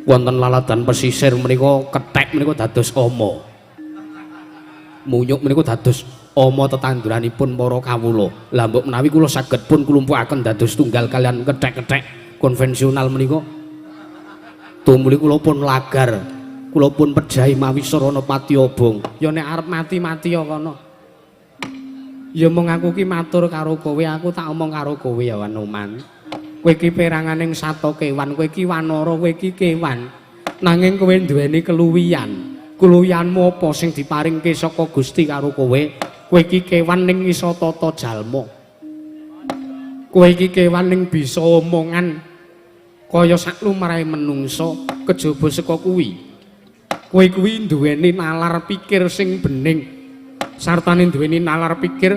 wonten laladan pesisir menika kethek menika dados ama. Munyuk menika dados ama tetanduranipun para kawula. Lah mbok menawi kula saged pun klumpukaken dados tunggal kalian kethek-kethek konvensional menika. Tumuli kula pun lagar, kula pun pejahi mawi sarana pati obong. Ya nek arep mati-mati ya kono. Ya mung aku ki matur karo kowe, aku tak omong karo kowe ya Anoman. Kowe ki peranganing sato kewan, kowe ki wanara, kowe ki kewan. Nanging kowe duweni keluwihan. Keluwihanmu apa sing diparingke saka Gusti karo kowe? Kowe iki kewan ning iso tata jalma. Kowe iki kewan ning bisa omongan kaya sak lumrahe menungsa, kejaba saka kuwi. Kowe kuwi duweni nalar pikir sing bening. Sartane duweni nalar pikir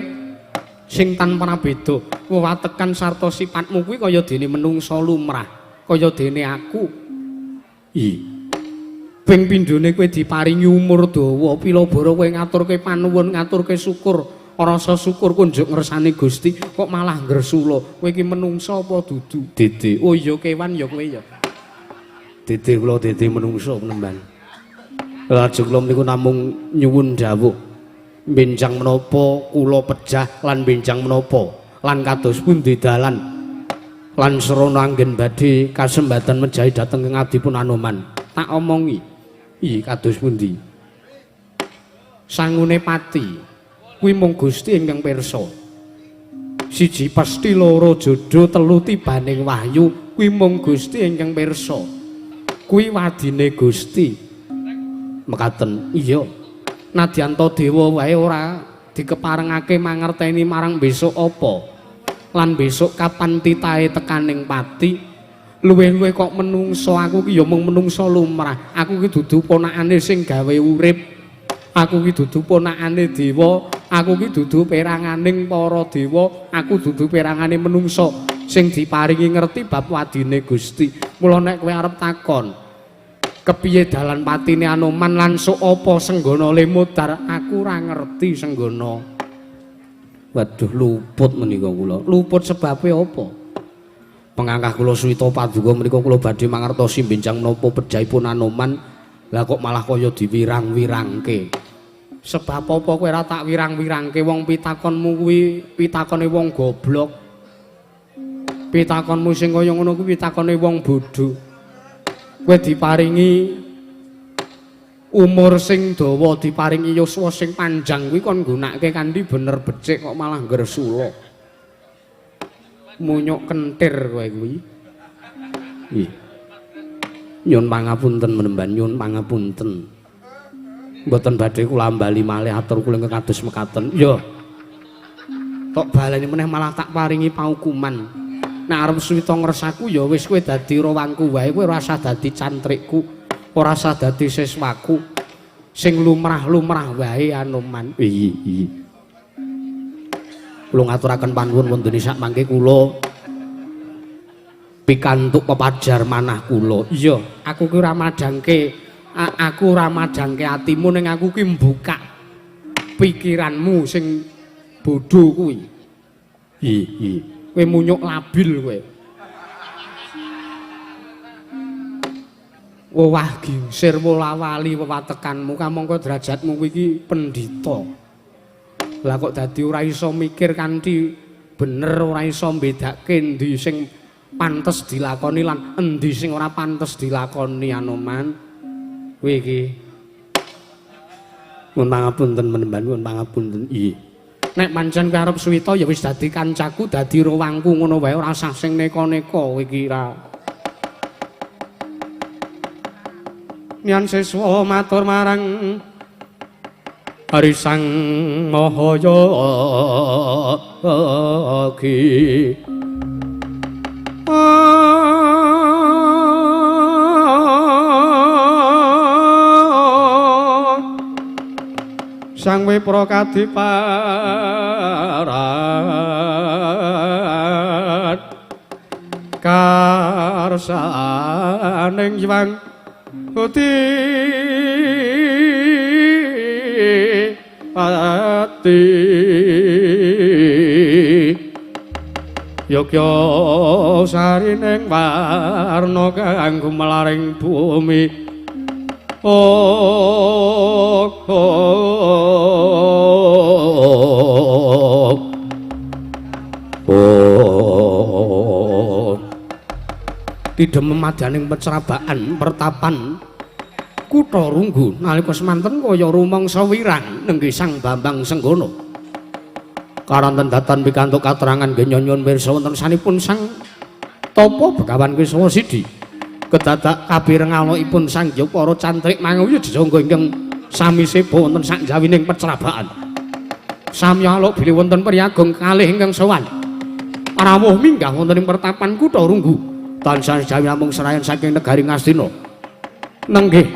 sing tanpa beda. Wewatekan sarta sipatmu kuwi kaya dene menungsa lumrah, kaya dene aku. I. Ping pindhone kowe diparingi umur dawa, pilabara kowe ngaturke panuwun, ngaturke syukur Rasa syukur kunjuk ngersani Gusti kok malah ngresula. Kowe iki menungsa apa dudu? Dede. Oh iya kewan ya kowe ya. Dede kula dede menungsa penemban. Lajeng kula niku namung nyuwun dawuh. Benjang menapa kula pejah lan benjang menapa lan kados pundi dalan lan srana anggen badhe kasembatan mejahi dhateng ing abdipun Anoman. Tak omongi. Iya kados pundi? Sangune pati kuwi mung Gusti ingkang pirsa. Siji pasti loro jodo telu tibaning wahyu kuwi mung Gusti ingkang pirsa. Kuwi wadine Gusti. Mekaten. Iya. Nadyan dewa wae ora dikeparengake mangerteni marang besok apa. Lan besok kapan titahe tekaning pati. Luwih-luwih kok menungso, aku ki ya mung menungso lumrah. Aku ki dudu ponakane sing gawe urip. Aku ki dudu ponakane dewa, aku ki dudu peranganing para dewa, aku dudu perangane menungso sing diparingi ngerti bab wadine Gusti. Mula nek kowe arep takon, kepiye dalan patine Anoman lan sok apa senggana le mudhar, aku ora ngerti senggana. Waduh luput menika kula. Luput sebabe apa? Pengangkah kula suwita paduka menika kula badhe mangertosi benjang menapa pejahipun Anoman, lah kok malah kaya diwirang-wirangke. Sebab apa kowe ora tak wirang-wirangke? Wong pitakonmu kuwi pitakone wong goblok. Pitakonmu sing kaya ngono kuwi pitakone wong bodho. Kowe diparingi umur sing dawa, diparingi yuswa sing panjang kuwi kon nggunakake kanthi bener becik kok malah ngresula. Munyuk kentir kowe kuwi. Nggih. Nyun pangapunten menemban, nyun pangapunten. Mboten badhe kula ambali malih atur kula ingkang kados mekaten. Ya. Tok baleni meneh malah tak paringi paukuman. Nek arep suwita ngresaku ya wis kowe dadi rawangku wae, kowe ora usah dadi cantrikku, ora usah dadi siswaku. Sing lumrah-lumrah wae Anoman. Iya, iya. Kula ngaturaken panuwun wonten sak mangke kula pikantuk pepajar manah kula. Iya, aku ki ora madhangke, aku ora madhangke atimu ning aku ki mbukak pikiranmu sing bodho kuwi. Iya, iya. Kowe munyuk labil kowe. Wah gingsir wolawali wewatekanmu kamangka derajatmu kuwi iki pendhita. Lah kok dadi ora iso mikir kanthi bener, ora iso mbedake endi sing pantes dilakoni lan endi sing ora pantes dilakoni Anoman. Kowe iki nyuwun pangapunten menemban, nyuwun pangapunten. Iya. Nek pancen kowe arep suwita ya wis dadi kancaku, dadi rawangku ngono wae, ora usah sing neka-neka kowe iki ra. Nyan siswa matur marang Hari Sang Mahayagi. Sang Wipra kadiparat karsaning Hyang Budi Pati Yogya sarining warna kang gumelaring bumi. Oh, oh, oh. Tidha memadaning pecrabaan pertapan kutha Runggu nalika semanten kaya rumangsa wirang nenggih Sang Bambang Senggana. Karanten datan pikantuk katerangan nggih nyuwun pirsa wonten sanipun Sang Tapa Begawan Kesawa Sidi. Kedadak kabirengalokipun Sang Hyang para cantrik manguyu jejangga ingkang sami seba wonten sakjawining pecrabaan. Sami alok bilih wonten priyagung kalih ingkang sowan. Rawuh minggah wonten ing pertapan kutha Runggu. Tansah jawi namung serayan saking negari Ngastina. Nenggih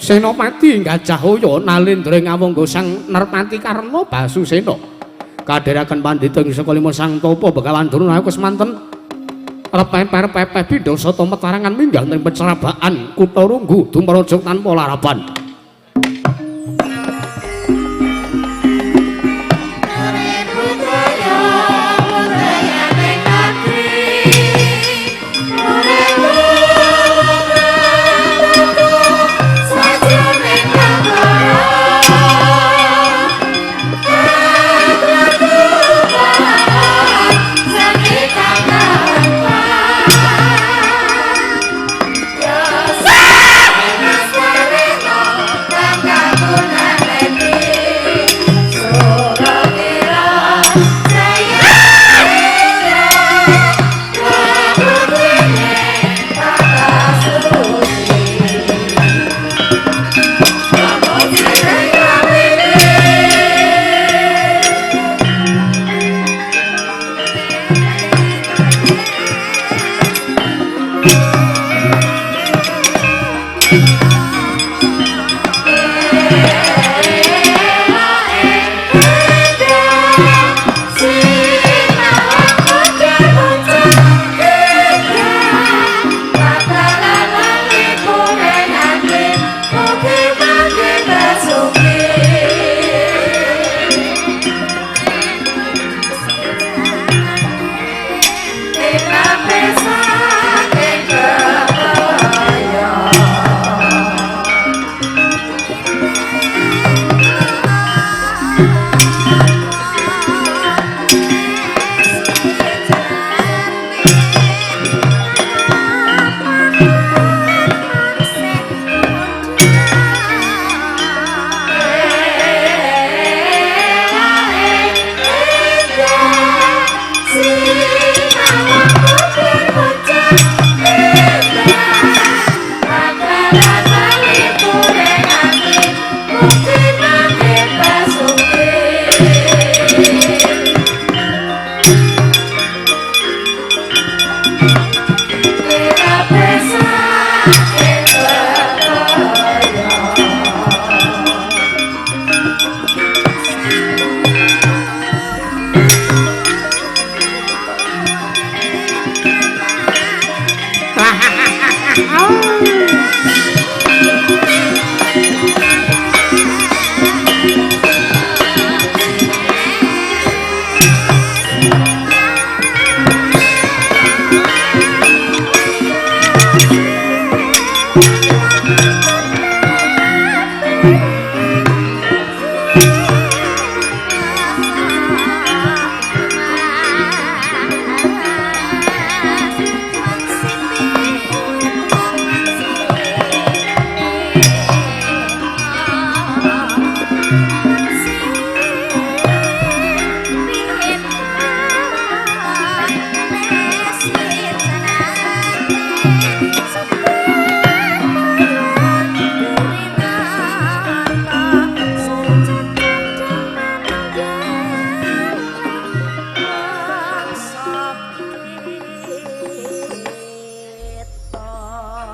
Senopati Gajahaya Nalendra ngawangga Sang Nerpati Karna Basusena. Kadheraken pandhita ing saka lima Sang Tapa Begawan Durna semanten repepeh pindha sata metarangan minggah ing pecrabaan kutha Runggu dumraja tanpa laraban.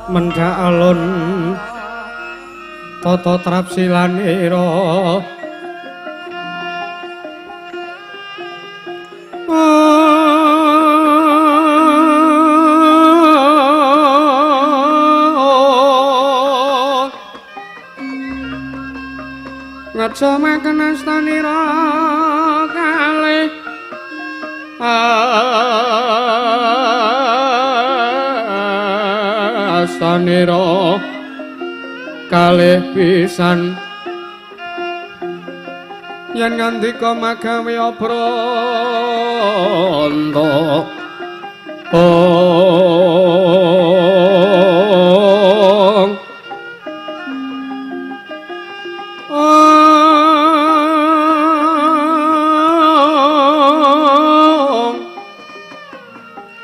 Mendhak alun tata trapsilanira ngajomaken astanira kalih astanira kalih pisan yen ngandika magawe obranta ong ong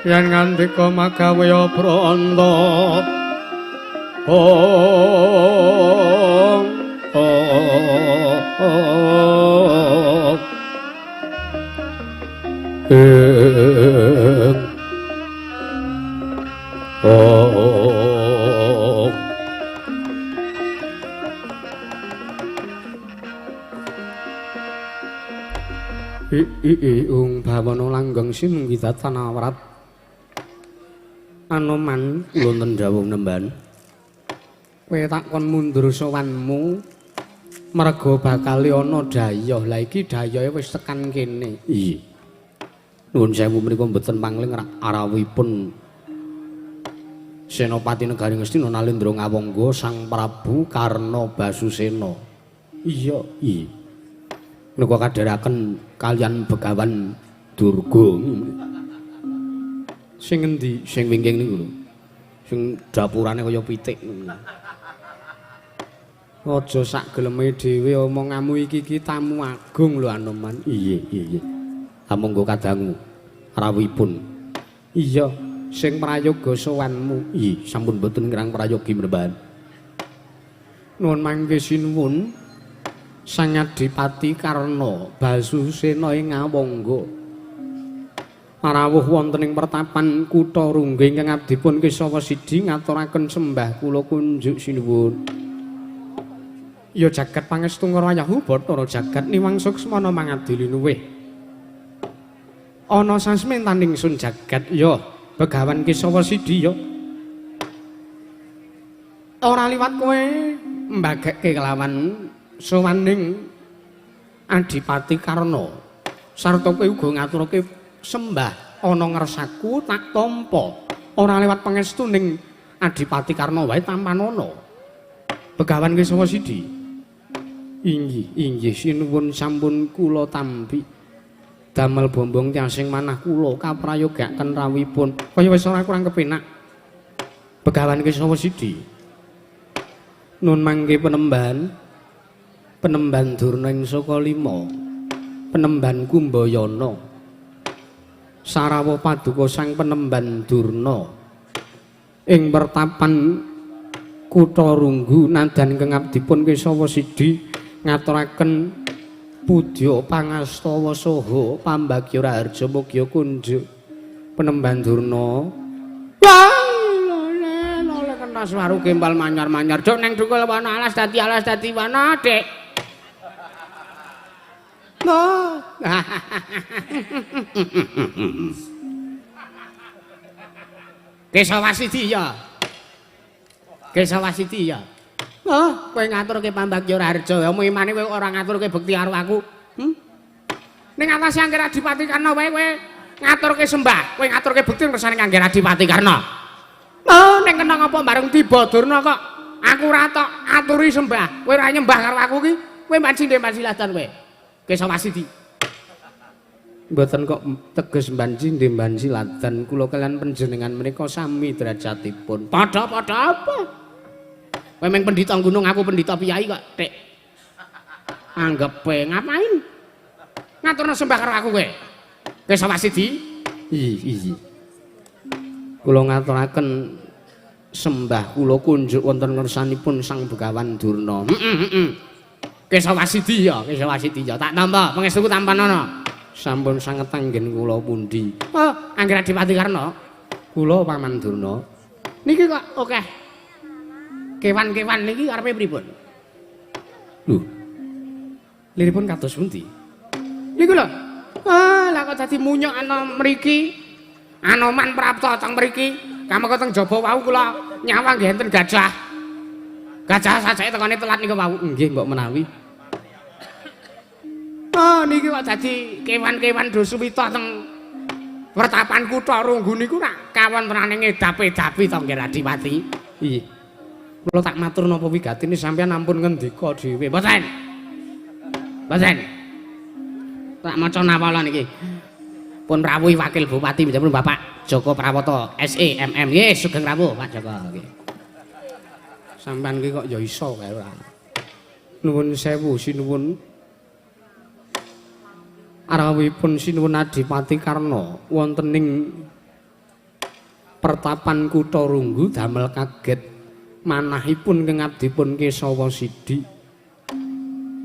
yen ngandika magawe obranta ong ong ing ong i i ung bawana langgeng sinunggidatan awrat Anoman wonten dawuh nemban. Kowe tak kon mundur sowanmu merga bakal ana dayoh. Lah iki dayohe wis tekan kene. Iya. Nuwun sewu menika mboten pangling arawuhipun Senopati Negari Ngastina Nalendra Ngawangga Sang Prabu Karna Basusena. Iya, iya. Menika kadheraken kalian Begawan Durga. Sing endi? Sing wingking niku lho. Sing dapurane kaya pitik. Aja sak geleme dhewe omonganmu iki iki tamu agung lho Anoman. Iya, iya, iya. Amangga kadangu rawuhipun. Iya, sing prayoga sowanmu. Iya, sampun mboten ngrang prayogi mrembahan. Nuwun mangke sinuwun Sang Adipati Karna Basusena ing Ngawangga. Rawuh wonten ing pertapan kutha Rungga ingkang abdipun Kesawa Sidi ngaturaken sembah kula kunjuk sinuwun. Ya jagat pangestu ngrayahu Bathara jagat niwang suksmana mangadi linuwih. Ana sasmentaning sun jagat ya Begawan Kesawa Sidi ya. Ora liwat kowe mbagekke kelawan sowaning Adipati Karna. Sarta kowe uga ngaturake sembah ana ngersaku tak tampa. Ora lewat pangestu ning Adipati Karna wae tampanana. Begawan Kesawa Sidi. Inggih, inggih sinuwun sampun kula tampi. Damel bombong tiasing manah kula kaprayogaken rawuhipun. Kaya wis ora kurang kepenak. Begawan Kesawa Sidi. Nun mangke penemban. Penemban Durna ing Saka Lima. Penemban Kumbayana. Sarawuh paduka Sang Penemban Durna ing pertapan kutha Runggu nadan kengabdipun Kesawa Sidi ngaturaken pudya pangastawa saha pambagya raharja mugya kunjuk. Penemban Durna Entos waru gembal manyar-manyar. Duk neng dukul wana alas dadi wana, Dik. No. Kesawasidi ya. Kesawasidi ya. Oh, kowe ngaturke Pambagya Raharja, ya imane kowe ora ngaturke bekti karo aku. Ning atase Angger Adipati Karna wae kowe ngaturke sembah, kowe ngaturke bekti ngersane Angger Adipati Karna. Oh, ning kena ngapa bareng tiba Durna kok aku ora tok aturi sembah, kowe ora nyembah karo aku ki, kowe mbanci mbanci ladan kowe. Kesawasidi. Mboten kok teges mbanci mbanci ladan kula kalian panjenengan menika sami derajatipun. Padha-padha apa? Kowe meng pendhita gunung, aku pendhita piyai kok, Dik. Anggepe ngapain? Ngaturno sembah karo aku kowe. Kesawasidi. Iya. Kula ngaturaken sembah kula kunjuk wonten ngersanipun Sang Begawan Durna. Heeh. Kesawasidi ya, Kesawasidi ya. Tak tampa, pangestuku tampanono. Sampun sanget anggen kula pundi? Oh, Angger Adipati Karna. Kula Paman Durna. Niki kok akeh. Kewan-kewan niki karepe pripun? Lho. Liripun kados pundi? Niku lho. Ah, lah kok dadi munyuk ana mriki. Anoman prapta teng mriki. Kamangka teng jaba wau kula nyawang nggih enten gajah. Gajah sajake tekane telat niku wau. Nggih, mbok menawi. Oh, niki kok dadi kewan-kewan do suwita teng pertapan kutha Runggu niku rak kawontenane ngedap-edapi to Nggih Adipati. Iya. Kula tak matur napa wigatine sampeyan ampun ngendika dhewe. Mboten. Mboten. Tak maca nawala niki. Pun rawuhi Wakil Bupati pun Bapak Joko Prawoto SE MM. Nggih, sugeng rawuh Pak Joko nggih. Sampeyan iki kok ya iso kae ora. Nuwun sewu sinuwun. Arawuhipun sinuwun Adipati Karna wonten ing pertapan kutha Runggu damel kaget manahipun ingkang abdipun Kesawa Sidi.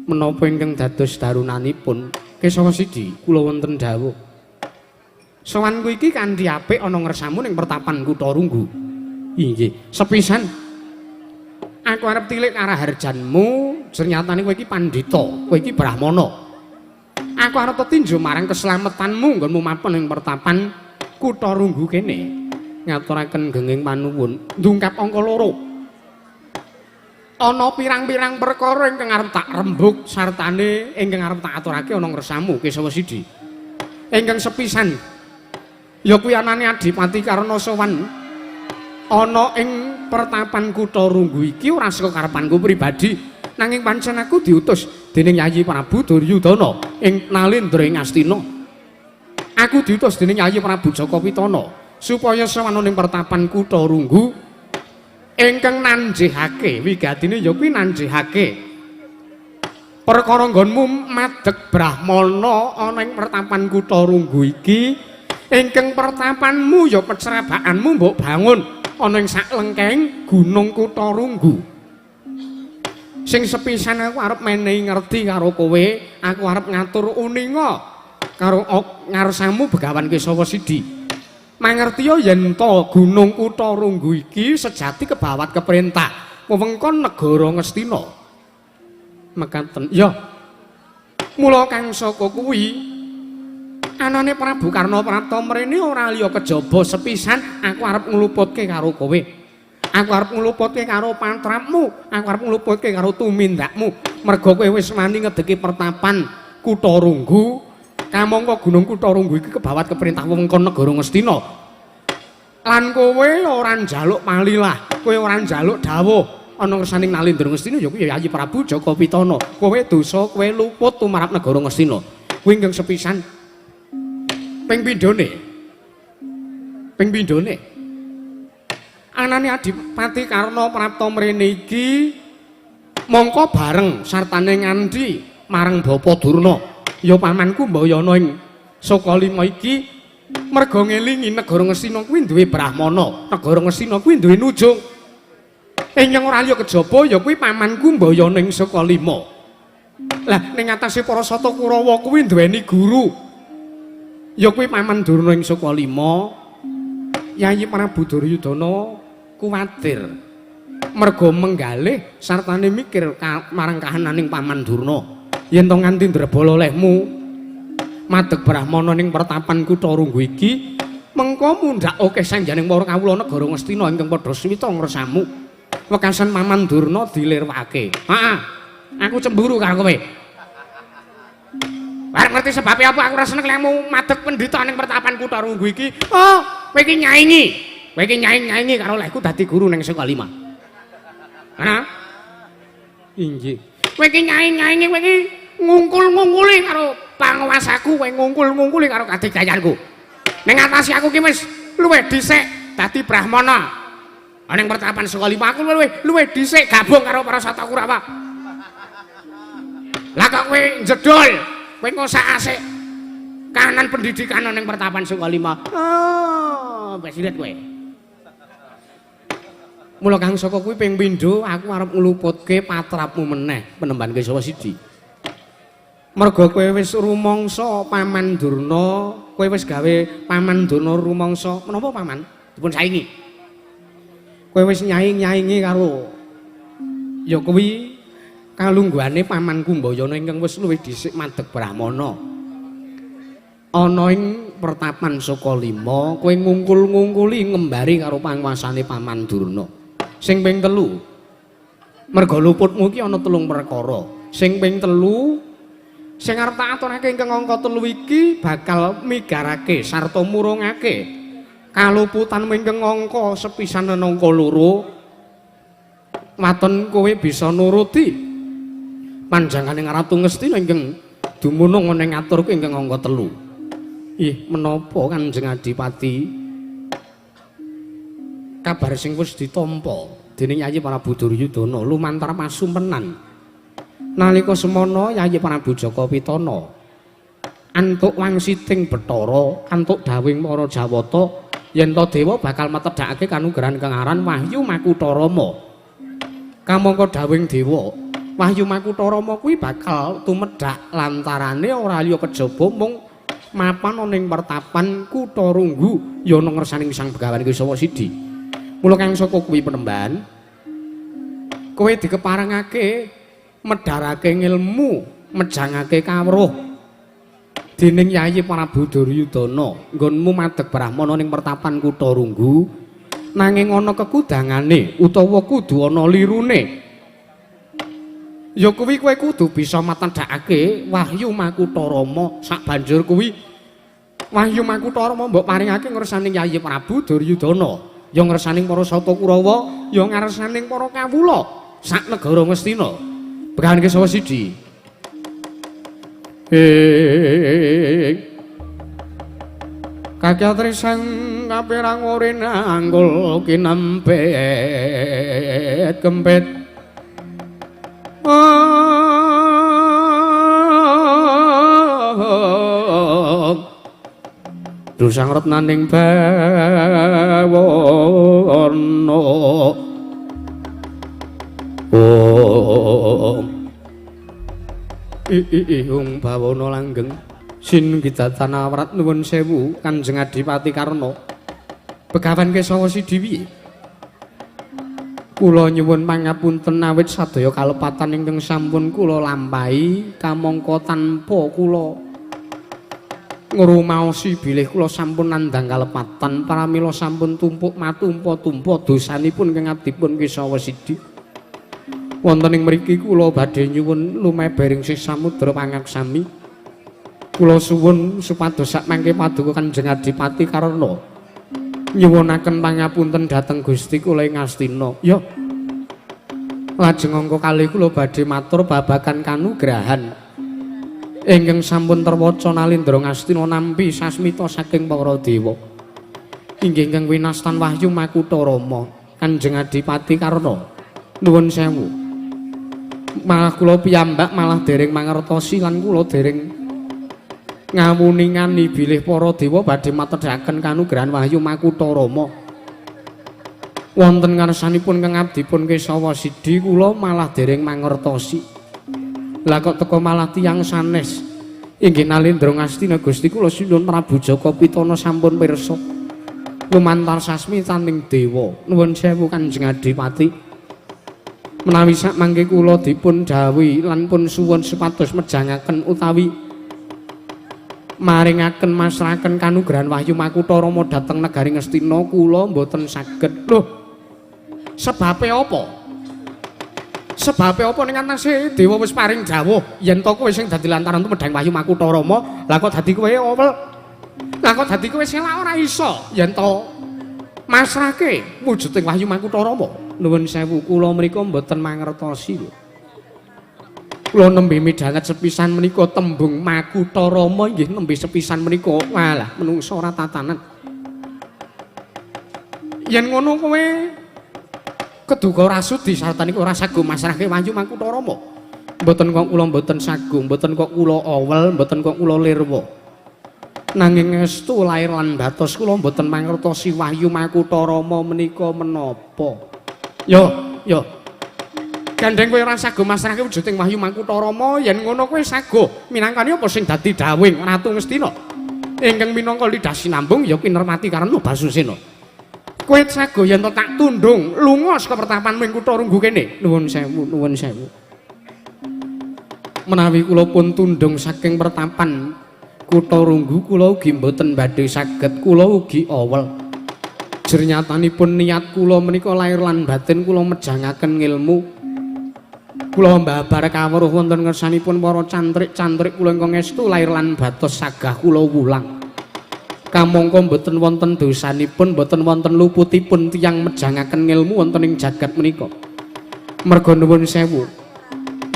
Menapa ingkang dados darunanipun Kesawa Sidi kula wonten dawuh. Sowanku iki kanthi apik ana ngersamu ning pertapan kutha Runggu. Inggih, sepisan aku arep tilik karaharjanmu, ternyatane kowe iki pandhita, kowe iki brahmana. Aku arep tetinju marang keslametanmu nggonmu mapan ing pertapan kutha Runggu kene. Ngaturaken genging panuwun, ndungkap angka 2. Ana pirang-pirang perkara ingkang arep tak rembug sartane ingkang arep tak aturake ana ngersamu Kesawa Sidi. Ingkang sepisan ya kuwi anane Adipati Karna sowan ana ing pertapan kutha Runggu iki ora saka karepanku pribadi, nanging pancen aku diutus dening Yayi Prabu Duryudana ing Nalendra ing Astina. Aku diutus dening Yayi Prabu Jaka Pitana supaya sowan ning pertapan kutha Runggu ingkang nanjihake wigatine ya kuwi nanjihake perkara nggonmu madeg brahmana ana ing pertapan kutha Runggu iki, ingkang pertapanmu ya pecerabaanmu mbok bangun ana ing saklengkeng gunung kutha Runggu. Sing sepisan aku arep menehi ngerti karo kowe, aku arep ngatur uninga karo ngarsamu Begawan Kesawa Sidi. Mangertiya yen to gunung kutha Runggu iki sejati kebawat keperintah wewengkon negara Ngastina. Mekaten. Ya. Mula kang saka kuwi anane Prabu Karna Prapta mrene ora liya kejaba sepisan aku arep ngluputke karo kowe. Aku arep ngluputke karo patrapmu, aku arep ngluputke karo tumindakmu. Merga kowe wis wani ngedeki pertapan kutha Runggu. Kamangka gunung kutha Runggu iki kebawat keperintah wewengkon negara Ngastina. Lan kowe ora njaluk palilah, kowe ora njaluk dawuh ana ngersaning Nalendra Ngastina ya kuwi Yayi Prabu Jaka Pitana. Kowe dosa, kowe luput tumrap negara Ngastina. Kuwi ingkang sepisan. Ping pindhone. Ping pindhone. Anane Adipati Karna Prapta mrene iki mongko bareng sartane nganti marang Bapa Durna. Ya pamanku Mbayana ing Sukalima iki merga ngelingi negara Ngastina kuwi duwe brahmana, negara Ngastina kuwi duwe nujung. Ingkang ora liya kejaba ya kuwi pamanku Mbayana ing Sukalima. Lah ning atase para Sata Kurawa kuwi duweni guru. Ya kuwi paman Durna ing Sukalima. Yayi Prabu Duryudana kuwatir. Merga menggalih sartane mikir marang kahananing Paman Durna. Yen to nganti ndrebala olehmu madeg brahmana ning pertapan Kutha Runggu iki, mengko mundhak akeh sanjaning para kawula negara Ngastina ingkang padha swita ngresamu. Wekasan Paman Durna dilirwake. Heeh. Aku cemburu karo kowe. Arep ngerti sebabe apa aku ora seneng lehmu madeg pendhita ning pertapan Kutha Runggu iki. Oh, kowe iki nyaingi. Kowe iki nyaing-nyaingi karo lehku dadi guru ning Sekolah 5. Ana? Inggih. Kowe iki nyaing-nyaingi, kowe iki ngungkul-ngungkuli karo panguwasaku, kowe ngungkul-ngungkuli karo kadigayanku. Ning ngatasi aku ki wis luwih dhisik dadi brahmana. Ning pertapan Sekolah 5 aku luwih dhisik gabung karo para Sata Kurawa. Lah kok kowe njedul, kowe ngosak-asik kahanan pendidikan ning pertapan Sekolah 5. Oh, wis lihat kowe. Mula Kang Saka kuwi ping pindho aku arep ngluputke patrapmu meneh penemban Kesawa Sidi. Merga kowe wis rumangsa Paman Durna, kowe wis gawe Paman Durna rumangsa menapa Paman? Dipun saingi. Kowe wis nyaing-nyaingi karo ya kuwi kalungguhane Paman Kumbayana ingkang wis luwih dhisik madeg brahmana. Ana ing pertapan Saka 5 kowe ngungkul-ngungkuli ngembari karo panguasane Paman Durna. Sing ping 3 merga luputmu iki ana 3 perkara. Sing ping 3 sing arep tak aturake ingkang angka 3 iki bakal migarake sarta murungake kaluputanmu ingkang angka sepisan lan angka 2. Waton kowe bisa nuruti panjangane Ratu Ngastina ingkang dumunung ana ing aturku ingkang angka 3. Ih, menapa Kanjeng Adipati? Kabar sing wis ditampa dening Yayi Prabu Duryudana lumantar pasumpenan. Nalika semana Yayi Prabu Jaka Pitana antuk wangsiting Bathara, antuk dawuhing para Jawata yen to dewa bakal metedhakake kanugrahan kang aran Wahyu Makutha Rama. Kamangka dawuhing dewa, Wahyu Makutha Rama kuwi bakal tumedhak lantarane ora liya kejaba mung mapan ana ing pertapan Kutha Runggu ya ana ngersaning Sang Begawan Kesawa Sidi. Mula Kang Saka kuwi penemban kowe dikeparengake medharake ngilmu, mejangake kawruh dening Yayi Prabu Duryudana nggonmu madeg brahmana ning pertapan Kutha Runggu, nanging ana kekudangane utawa kudu ana lirune. Ya kuwi kowe kudu bisa matendhakake Wahyu Makutha Rama. Sak banjur kuwi Wahyu Makutha Rama mbok paringake ngersaning Yayi Prabu Duryudana, ya ngersaning para Sata Kurawa, ya ngersaning para kawula sak negara Ngastina. Begawan Kesawa Sidi. Kakyatri sang kaperang urin anggul kinempet kempet. Dosang retnaning bawana. Om Ihung bawana langgeng sin kidatan awrat nuwun sewu Kanjeng Adipati Karna. Begawan Kesawa Sidi piye? Kula nyuwun pangapunten awit sadaya kalepatan ingkang sampun kula lampahi kamangka tanpa kula ngrumaosi bilih kula sampun nandhang kalepatan, pramila sampun tumpuk matumpa-tumpa dosanipun ingkang abdipun Kesawa Sidi. Wonten ing mriki kula badhe nyuwun lumebering sih samudra pangaksami. Kula suwun supados sakmangke paduka Kanjeng Adipati Karna nyuwunaken pangapunten dhateng Gusti kula ing Ngastina. Ya. Lajeng angka kalih kula badhe matur babagan kanugrahan ingkang sampun terwaca nalindra Ngastina nampi sasmita saking para dewa. Inggih ingkang winastan Wahyu Makutha Rama Kanjeng Adipati Karna. Nuwun sewu. Malah kula piyambak malah dereng mangertosi lan kula dereng ngawuningani bilih para dewa badhe matedhaken kanugrahan Wahyu Makutha Rama. Wonten ngarsanipun kang abdipun Kesawa Sidi kula malah dereng mangertosi. Lah kok teka malah tiyang sanes. Inggih nalindra Ngastina Gusti kula sinuwun Prabu Jaka Pitana sampun pirsa lumantar sasmitaning dewa. Nuwun sewu Kanjeng Adipati. Menawi sak mangke kula dipun dhawuhi lan pun suwun supados mejangaken utawi maringaken masrahaken kanugrahan Wahyu Makutha Rama dhateng negari Ngastina kula mboten saged. Lho, sebabe apa? Sebabe apa ning atase dewa wis paring dawuh yen to kowe sing dadi lantaran tumedhang Wahyu Makutha Rama, lah kok dadi kowe owel? Lah kok dadi kowe selak ora iso yen to masrahke wujuding Wahyu Makutha Rama. Nuwun sewu, kula menika mboten mangertosi lho. Kula nembe midhanget sepisan menika tembung Makutha Rama inggih nembe sepisan menika. Walah, menungso ora tatanan. Yen ngono kowe keduga ora sudi sartane ora sago masrahke Wahyu Makutha Rama. Mboten kok kula mboten sago, mboten kok kula owel, mboten kok kula lirwa. Nanging estu lair lan batos kula mboten mangertosi Wahyu Makutha Rama menika menapa. Yo, yo. Gandeng kowe ora sago masrahke wujuding Wahyu Makutha Rama, yen ngono kowe sago minangkani apa sing dadi dawuhing Ratu Ngastina. Ingkang minangka lidah sinambung ya kinermati Karna Basusena. Kowe sago yen to tak tundung lunga saka pertapan ing kutha Runggu kene. Nuwun sewu, nuwun sewu. Menawi kula pun tundung saking pertapan kutha Runggu kula ugi mboten badhe saged, kula ugi owel. Jernyatanipun niat kula menika lair lan batin kula mejangaken ngilmu. Kula mbabar kawruh wonten ngersanipun para cantrik-cantrik kula ingkang estu lair lan batos sagah kula wulang. Kamangka mboten wonten dosanipun, mboten wonten luputipun tiyang mejangaken ngilmu wonten ing jagat menika. Merga nuwun sewu,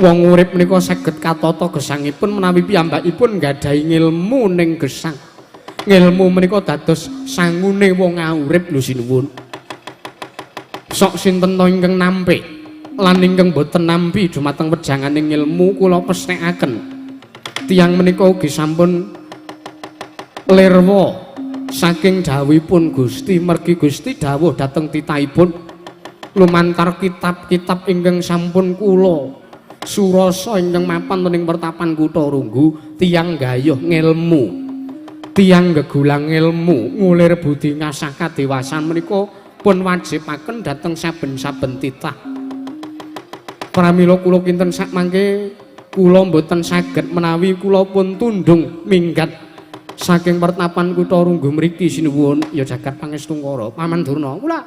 wong urip menika saged katata gesangipun menawi piyambakipun nggadahi ngilmu ning gesang. Ngilmu menika dados sangune wong urip lho sinuwun. Sok sinten to ingkang nampi lan ingkang boten nampi dumateng wejanganing ngilmu kula pesthekaken. Tiyang menika ugi sampun lirwa saking dawuhipun Gusti, mergi Gusti dawuh dhateng titahipun lumantar kitab-kitab ingkang sampun kula surasa ingkang mapan ing pertapan kutha Runggu, tiyang gayuh ngilmu, tiyang gegulang ilmu, ngulir budi ngasah kadewasan menika pun wajibaken dhateng saben-saben titah. Pramila kula kinten sak mangke kula mboten saged menawi kula pun tundung minggat saking pertapan kutha Runggu mriki sinuwun ya jagat pangestungkara. Paman Durna, kula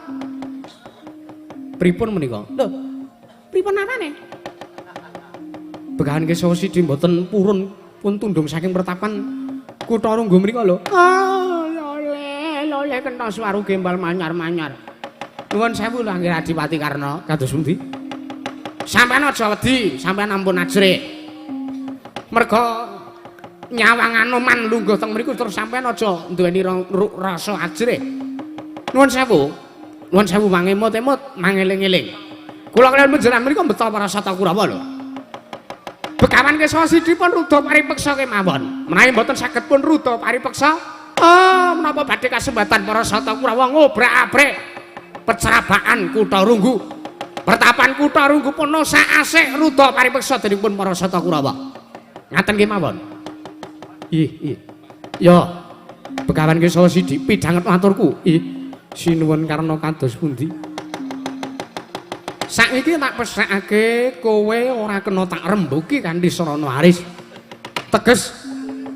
pripun menika? Lho, pripun apane? Begawan Kesawa Sidi mboten purun pun tundung saking pertapan kutha Runggu mriko lho. Ah, lole, lole kena swaru gembal manyar-manyar. Nuwun sewu lho anggih Adipati Karna, kados pundi? Sampeyan aja wedi, sampeyan ampun ajrih. Merga nyawang Anoman lungguh teng mriku terus sampeyan aja duweni rasa ajrih. Nuwun sewu. Nuwun sewu mangemot-emot, mangeling-eling. Kula kaliyan panjenengan menika beto para Sata Kurawa lho. Begawan Kesawa Sidi pun rudha paripeksa kemawon. Menawi mboten saged pun rudha paripeksa, menapa badhe kasembatan para Sata Kurawa ngobrak-abrik pecerabaan kutha Runggu. Pertapan kutha Runggu pun sak asik rudha paripeksa dening pun para Sata Kurawa. Ngaten kemawon. Ih, ih. Yo. Begawan Kesawa Sidi pidhanget aturku. Ih, sinuwun Karna kados pundi? Saiki tak pesthekake kowe ora kena tak rembuki kanthi sarana aris. Teges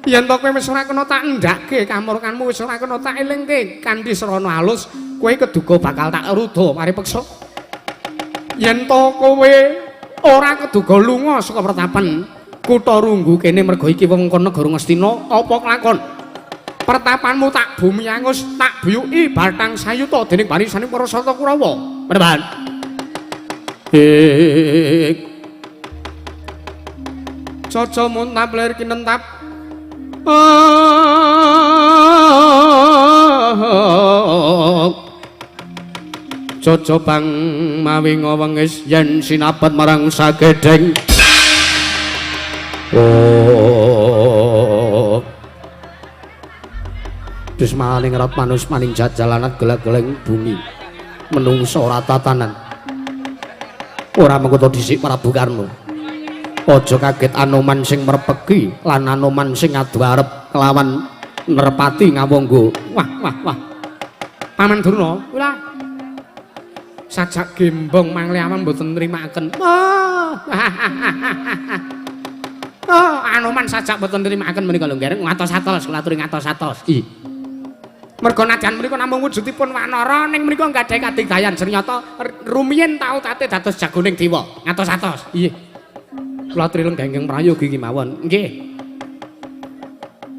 yen to kowe wis ora kena tak endhake kamurkanmu wis ora kena tak elingke kanthi sarana alus, kowe keduga bakal tak rudha paripeksa. Yen to kowe ora keduga lunga saka pertapan kutha Runggu kene merga iki wewengkon negara Ngastina, apa kelakon? Pertapanmu tak bumi angus, tak biyuki bathang sayuta dening barisaning para Sata Kurawa. Penemban. Caca muntap lir kinentap. Caca bang mawi ngowengis yen sinapet marang sagedheng. Oh. Dusmaning rat manus maning jajalanat gelak-geleng bumi. Menungso ora tatanan. Ora mengko dhisik Prabu Karna. Aja kaget Anoman sing merpeki lan Anoman sing adu arep kelawan Nerpati Ngawangga. Wah, wah, wah. Paman Durna, kula. Sajak gembong mangliawan mboten nrimakaken. Oh. Oh, Anoman sajak mboten nrimakaken menika lho, Ngger. Ngatos-atos kula aturi ngatos-atos. Ih. Merga nadyan menika namung wujudipun wanara ning menika nggadhahi kadigdayan sernyata rumiyin tau tate dados jagoning dewa. Ngatos-atos. Iya. Kula aturi lenggah ingkang prayogi iki mawon. Nggih.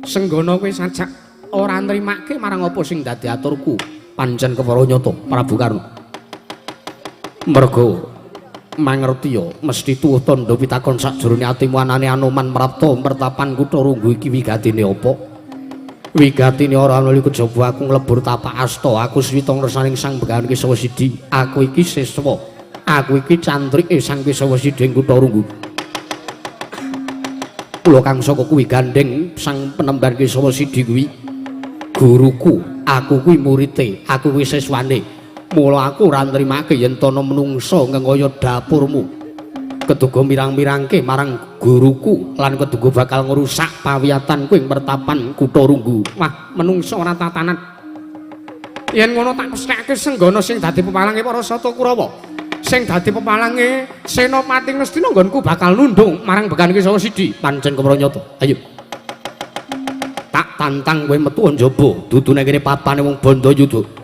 Senggono kowe sajak ora nrimake marang apa sing dadi aturku. Pancen kepara nyata Prabu Karna. Merga mangertiya mesti tuwuh tandha pitakon sakjroning atimu anane Anoman mrapta mertapan kutha Runggu iki wigatine apa? Wigatine ora ana kejaba aku nglebur tapak asta, aku swita ngresaning Sang Begawan Kesawa Sidi. Aku iki siswa, aku iki cantrike Sang Kesawa Sidi ing kutha Runggu. Kula kang saka kuwi gandeng Sang Penemban Kesawa Sidi kuwi guruku, aku kuwi murite, aku kuwi siswane. Mula aku ora nrimake yen ana menungsa ngengaya dapurmu. Keduga mirang-mirangke marang guruku lan keduga bakal ngrusak pawiyatanku ing pertapan kutha Runggu. Wah, menungsa ora tatanan. Yen ngono tak pesthekake Senggono sing dadi pepalange para Sata Kurawa. Sing dadi pepalange Senopati Ngastina nggonku bakal nundung marang Begawan Kesawa Sidi. Pancen kepara nyata. Ayo. Tak tantang kowe metu njaba, dudune kene papane wong Bandayuda.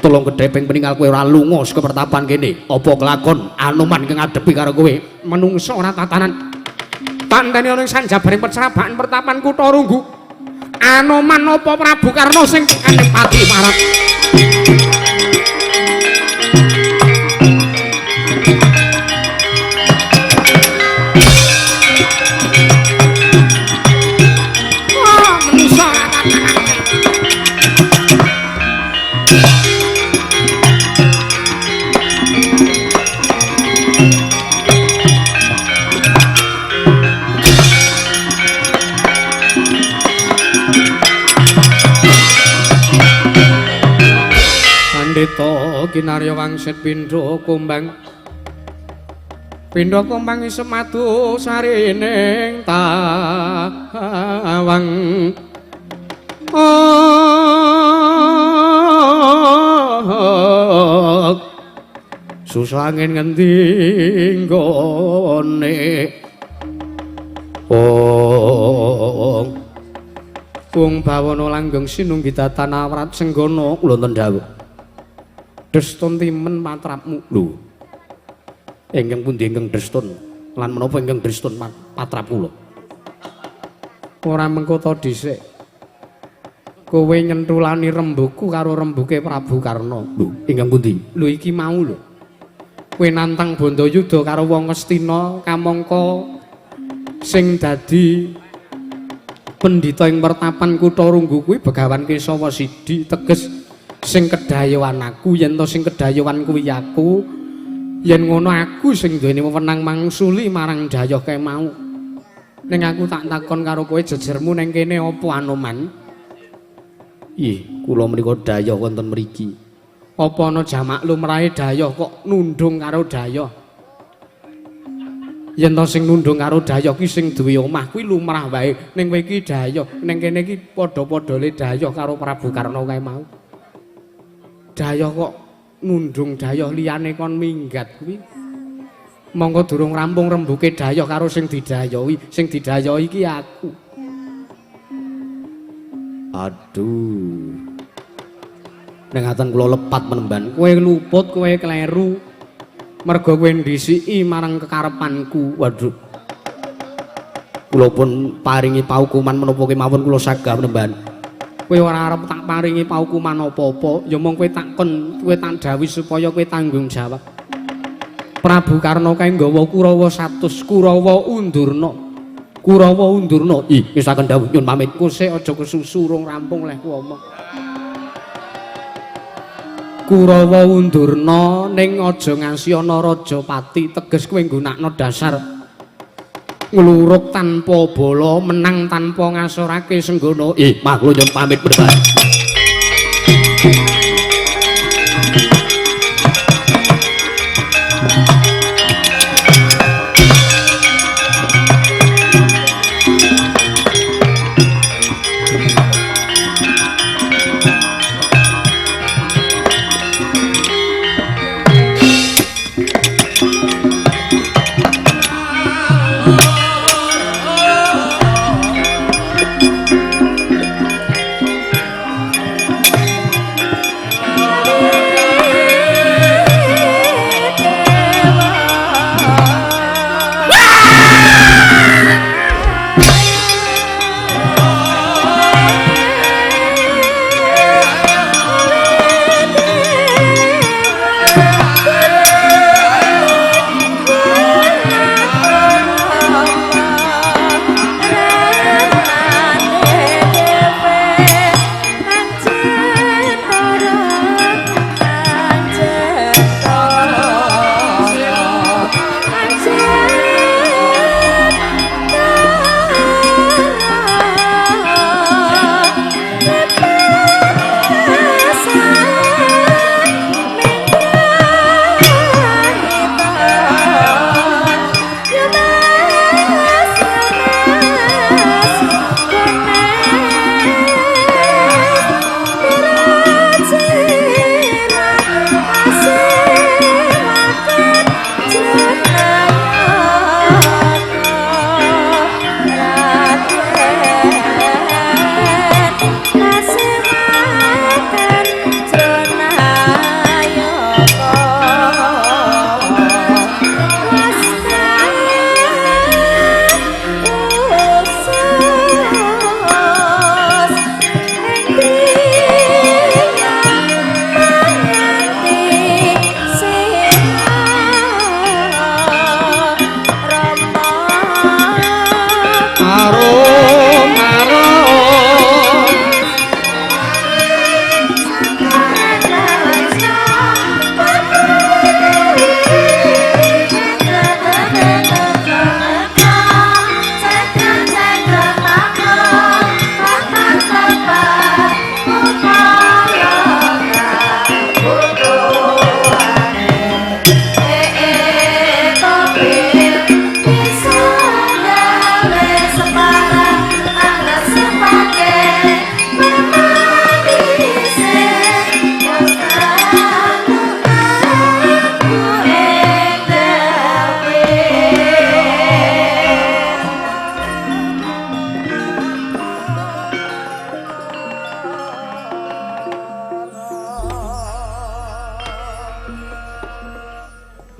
Tolong kedheping peninggal kowe ora lunga saka pertapan kene. Apa kelakon Anoman ki ngadepi karo kowe? Menungsa ora tatanan. Tandane ana ing sanjabaring pecerabakan pertapan kutha Runggu. Anoman apa Prabu Karna sing tekane pati marang. Oh, menungsa ora tatanan. Pandhita kinarya wangsit pindha kumbang. Pindha kumbang isep madu sarining tawang. Oh, susah angin ngendi nggone. Oh, wong bawana langgeng sinunggi datan awrat Senggono kula wonten dawuh. Destun timen patrapmu. Lho. Ingkang pundi ingkang destun? Lan menapa ingkang destun patrap kula? Ora mengko ta dhisik. Kowe nyentulani rembuku karo rembuke Prabu Karna. Lho, ingkang pundi? Lho iki mau lho. Kowe nantang Bandayuda karo wong Ngastina kamangka sing dadi pendhita ing pertapan kutha Runggu kuwi Begawan Kesawa Sidi, teges sing kedayowan aku. Yen to sing kedayowan kuwi aku, yen ngono aku sing duweni wewenang mangsuli marang dayoh kae mau. Ning aku tak takon karo kowe, jejermu ning kene apa Anoman? Ih, kula menika dayoh wonten mriki. Apa ana jamak lumrahe dayoh kok nundung karo dayoh? Yen to sing nundung karo dayoh ki sing duwe omah kuwi lumrah wae. Ning kowe iki dayoh, ning kene iki padha-padhane dayoh karo Prabu Karna kae mau. Dayoh kok nundung dayoh liyane kon minggat kuwi. Monggo durung rampung rembuke dayoh karo sing didayohi, sing didayohi iki aku. Aduh. Ning ngaten kula lepat menemban. Kowe luput, kowe kleru. Merga kowe ndhisiki marang kekarepanku. Waduh. Kula pun paringi paukuman menapa kemawon kula sagah menemban. Kowe ora arep tak paringi paukuman apa-apa, ya mung kowe tak kon, kowe tak dawuhi supaya kowe tanggung jawab. Prabu Karna kae nggawa Kurawa 100, Kurawa Undurna. Kurawa Undurna. Ih, wis saken dawuh nyun pamit. Kosek aja kesusu rung rampung lehku omong. Kurawa Undurna ning aja ngasi ana Rajapati, teges kowe nggunakno dasar ngluruk tanpa bala, menang tanpa ngasorake Senggono. Ih, mah kula nyun pamit berbar.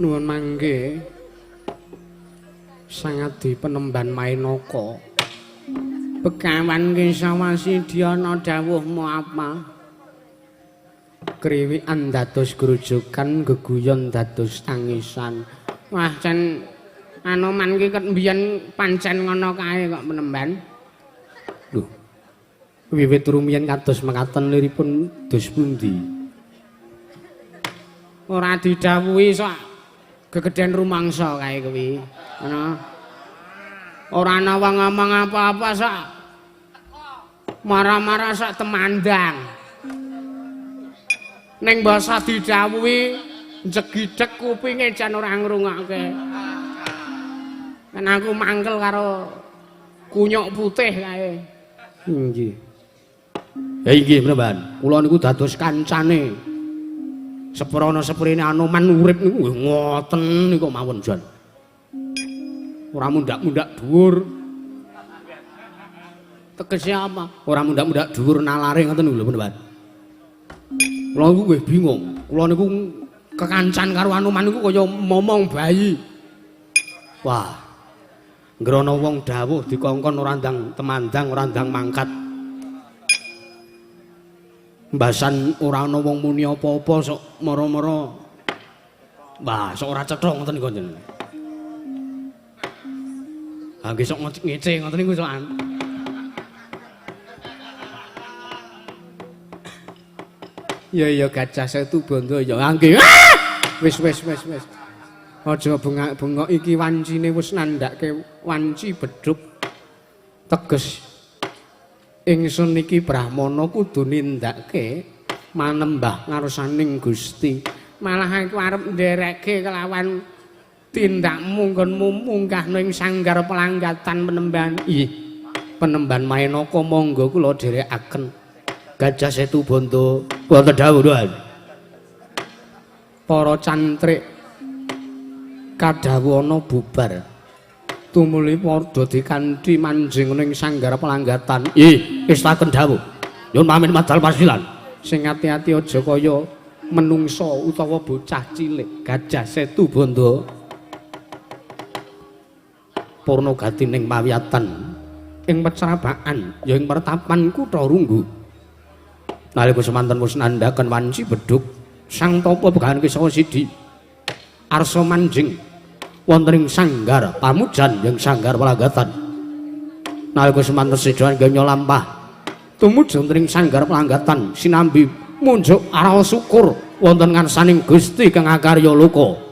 Nuwun mangke Sangadi Penemban Mainaka. Begawan Kesawa Sidyana dawuhmu apa? Kriwikan dados grojogan, geguyon dados tangisan. Wah, jan Anoman ki ket mbiyen pancen ngono kae kok Penemban. Lho. Wiwit rumiyin kados mekaten liripun dos pundi? Ora didhawuhi sok gegedhen rumangsa kae kuwi. Ngono. Ora ana wong ngomong apa-apa sok marah-marah sok temandang. Ning basa didhawuhi jegidhek kupinge jan ora ngrungokke. Kan aku mangkel karo kunyuk putih kae. Nggih. Ya inggih Penemban, kula niku dados kancane. Seprana seprene Anoman urip niku ngoten niku mawon jan. Ora mundak-mundak dhuwur. Tegese apa? Ora mundak-mundak dhuwur nalare ngoten niku lho Penemban. Kula niku nggih bingung. Kula niku kekancan karo Anoman niku kaya momong bayi. Wah. Ngrono wong dawuh dikongkon ora ndang temandang, ora ndang mangkat. Mbasan ora ana wong muni apa-apa sok mara-mara. Wah, sok ora cetha ngoten niku jenengan. Ha nggih sok ngece ngoten niku sokan. Ya ya Gajah Setu Bondo ya nggih. Wis wis wis wis. Aja bengak-bengok iki wancine wis nandhake wanci bedhug. Teges ingsun iki brahmana kudu nindakake manembah ngarsaning Gusti. Malah aku arep nderekke kelawan tindakmu nggonmu munggah ning sanggar pelanggatan Penemban. Ih, Penemban Mainaka monggo kula dherekaken. Gajah Setu Bondo wonten dawuh nuwun. Para cantrik kadhawuhana bubar. Tumuli padha dikanthi manjing ning sanggar pelanggatan. Ih, estaken dawuh. Nyuwun pamit madal pasilan. Sing ati-ati aja kaya menungsa utawa bocah cilik. Gajah Setu Bondo purna gatining pawiyatan ing pecrabaan ya ing pertapan kutha Runggu. Nalika semanten wis nandhaken wanci bedhug Sang Tapa Begawan Kesawa Sidi arsa manjing wonten ing sanggar pamujan ing sanggar pelanggatan. Nalika semanten sedoan ganya lampah tumuju wonten ing sanggar pelanggatan sinambi munjuk araos syukur wonten ngarsaning Gusti kang akarya loka.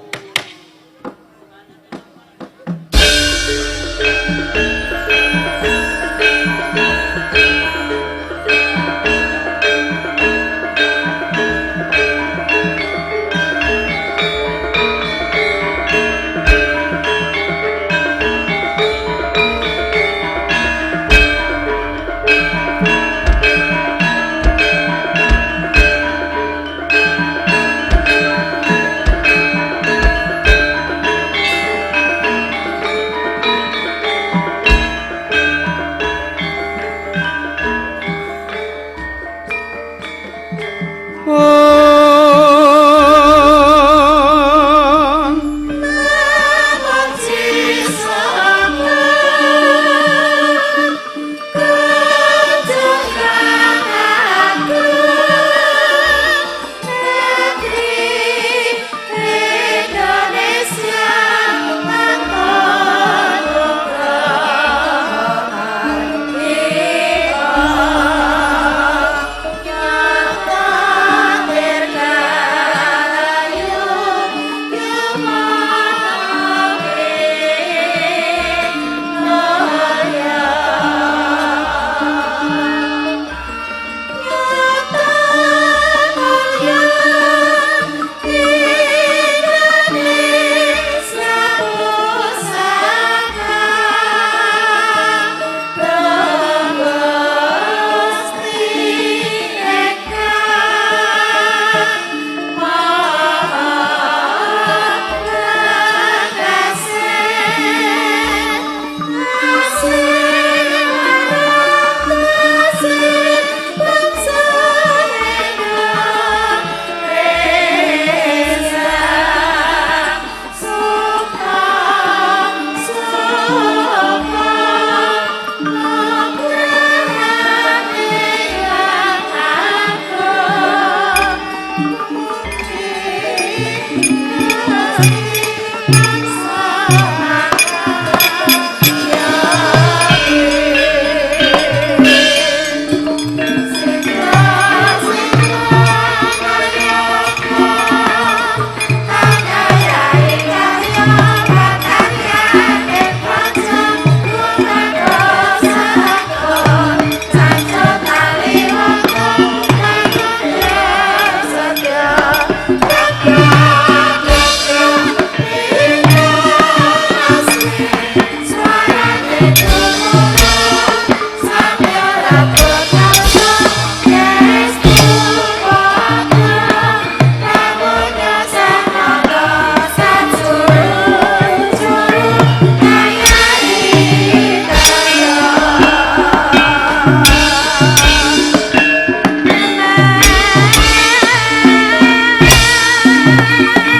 Ayo.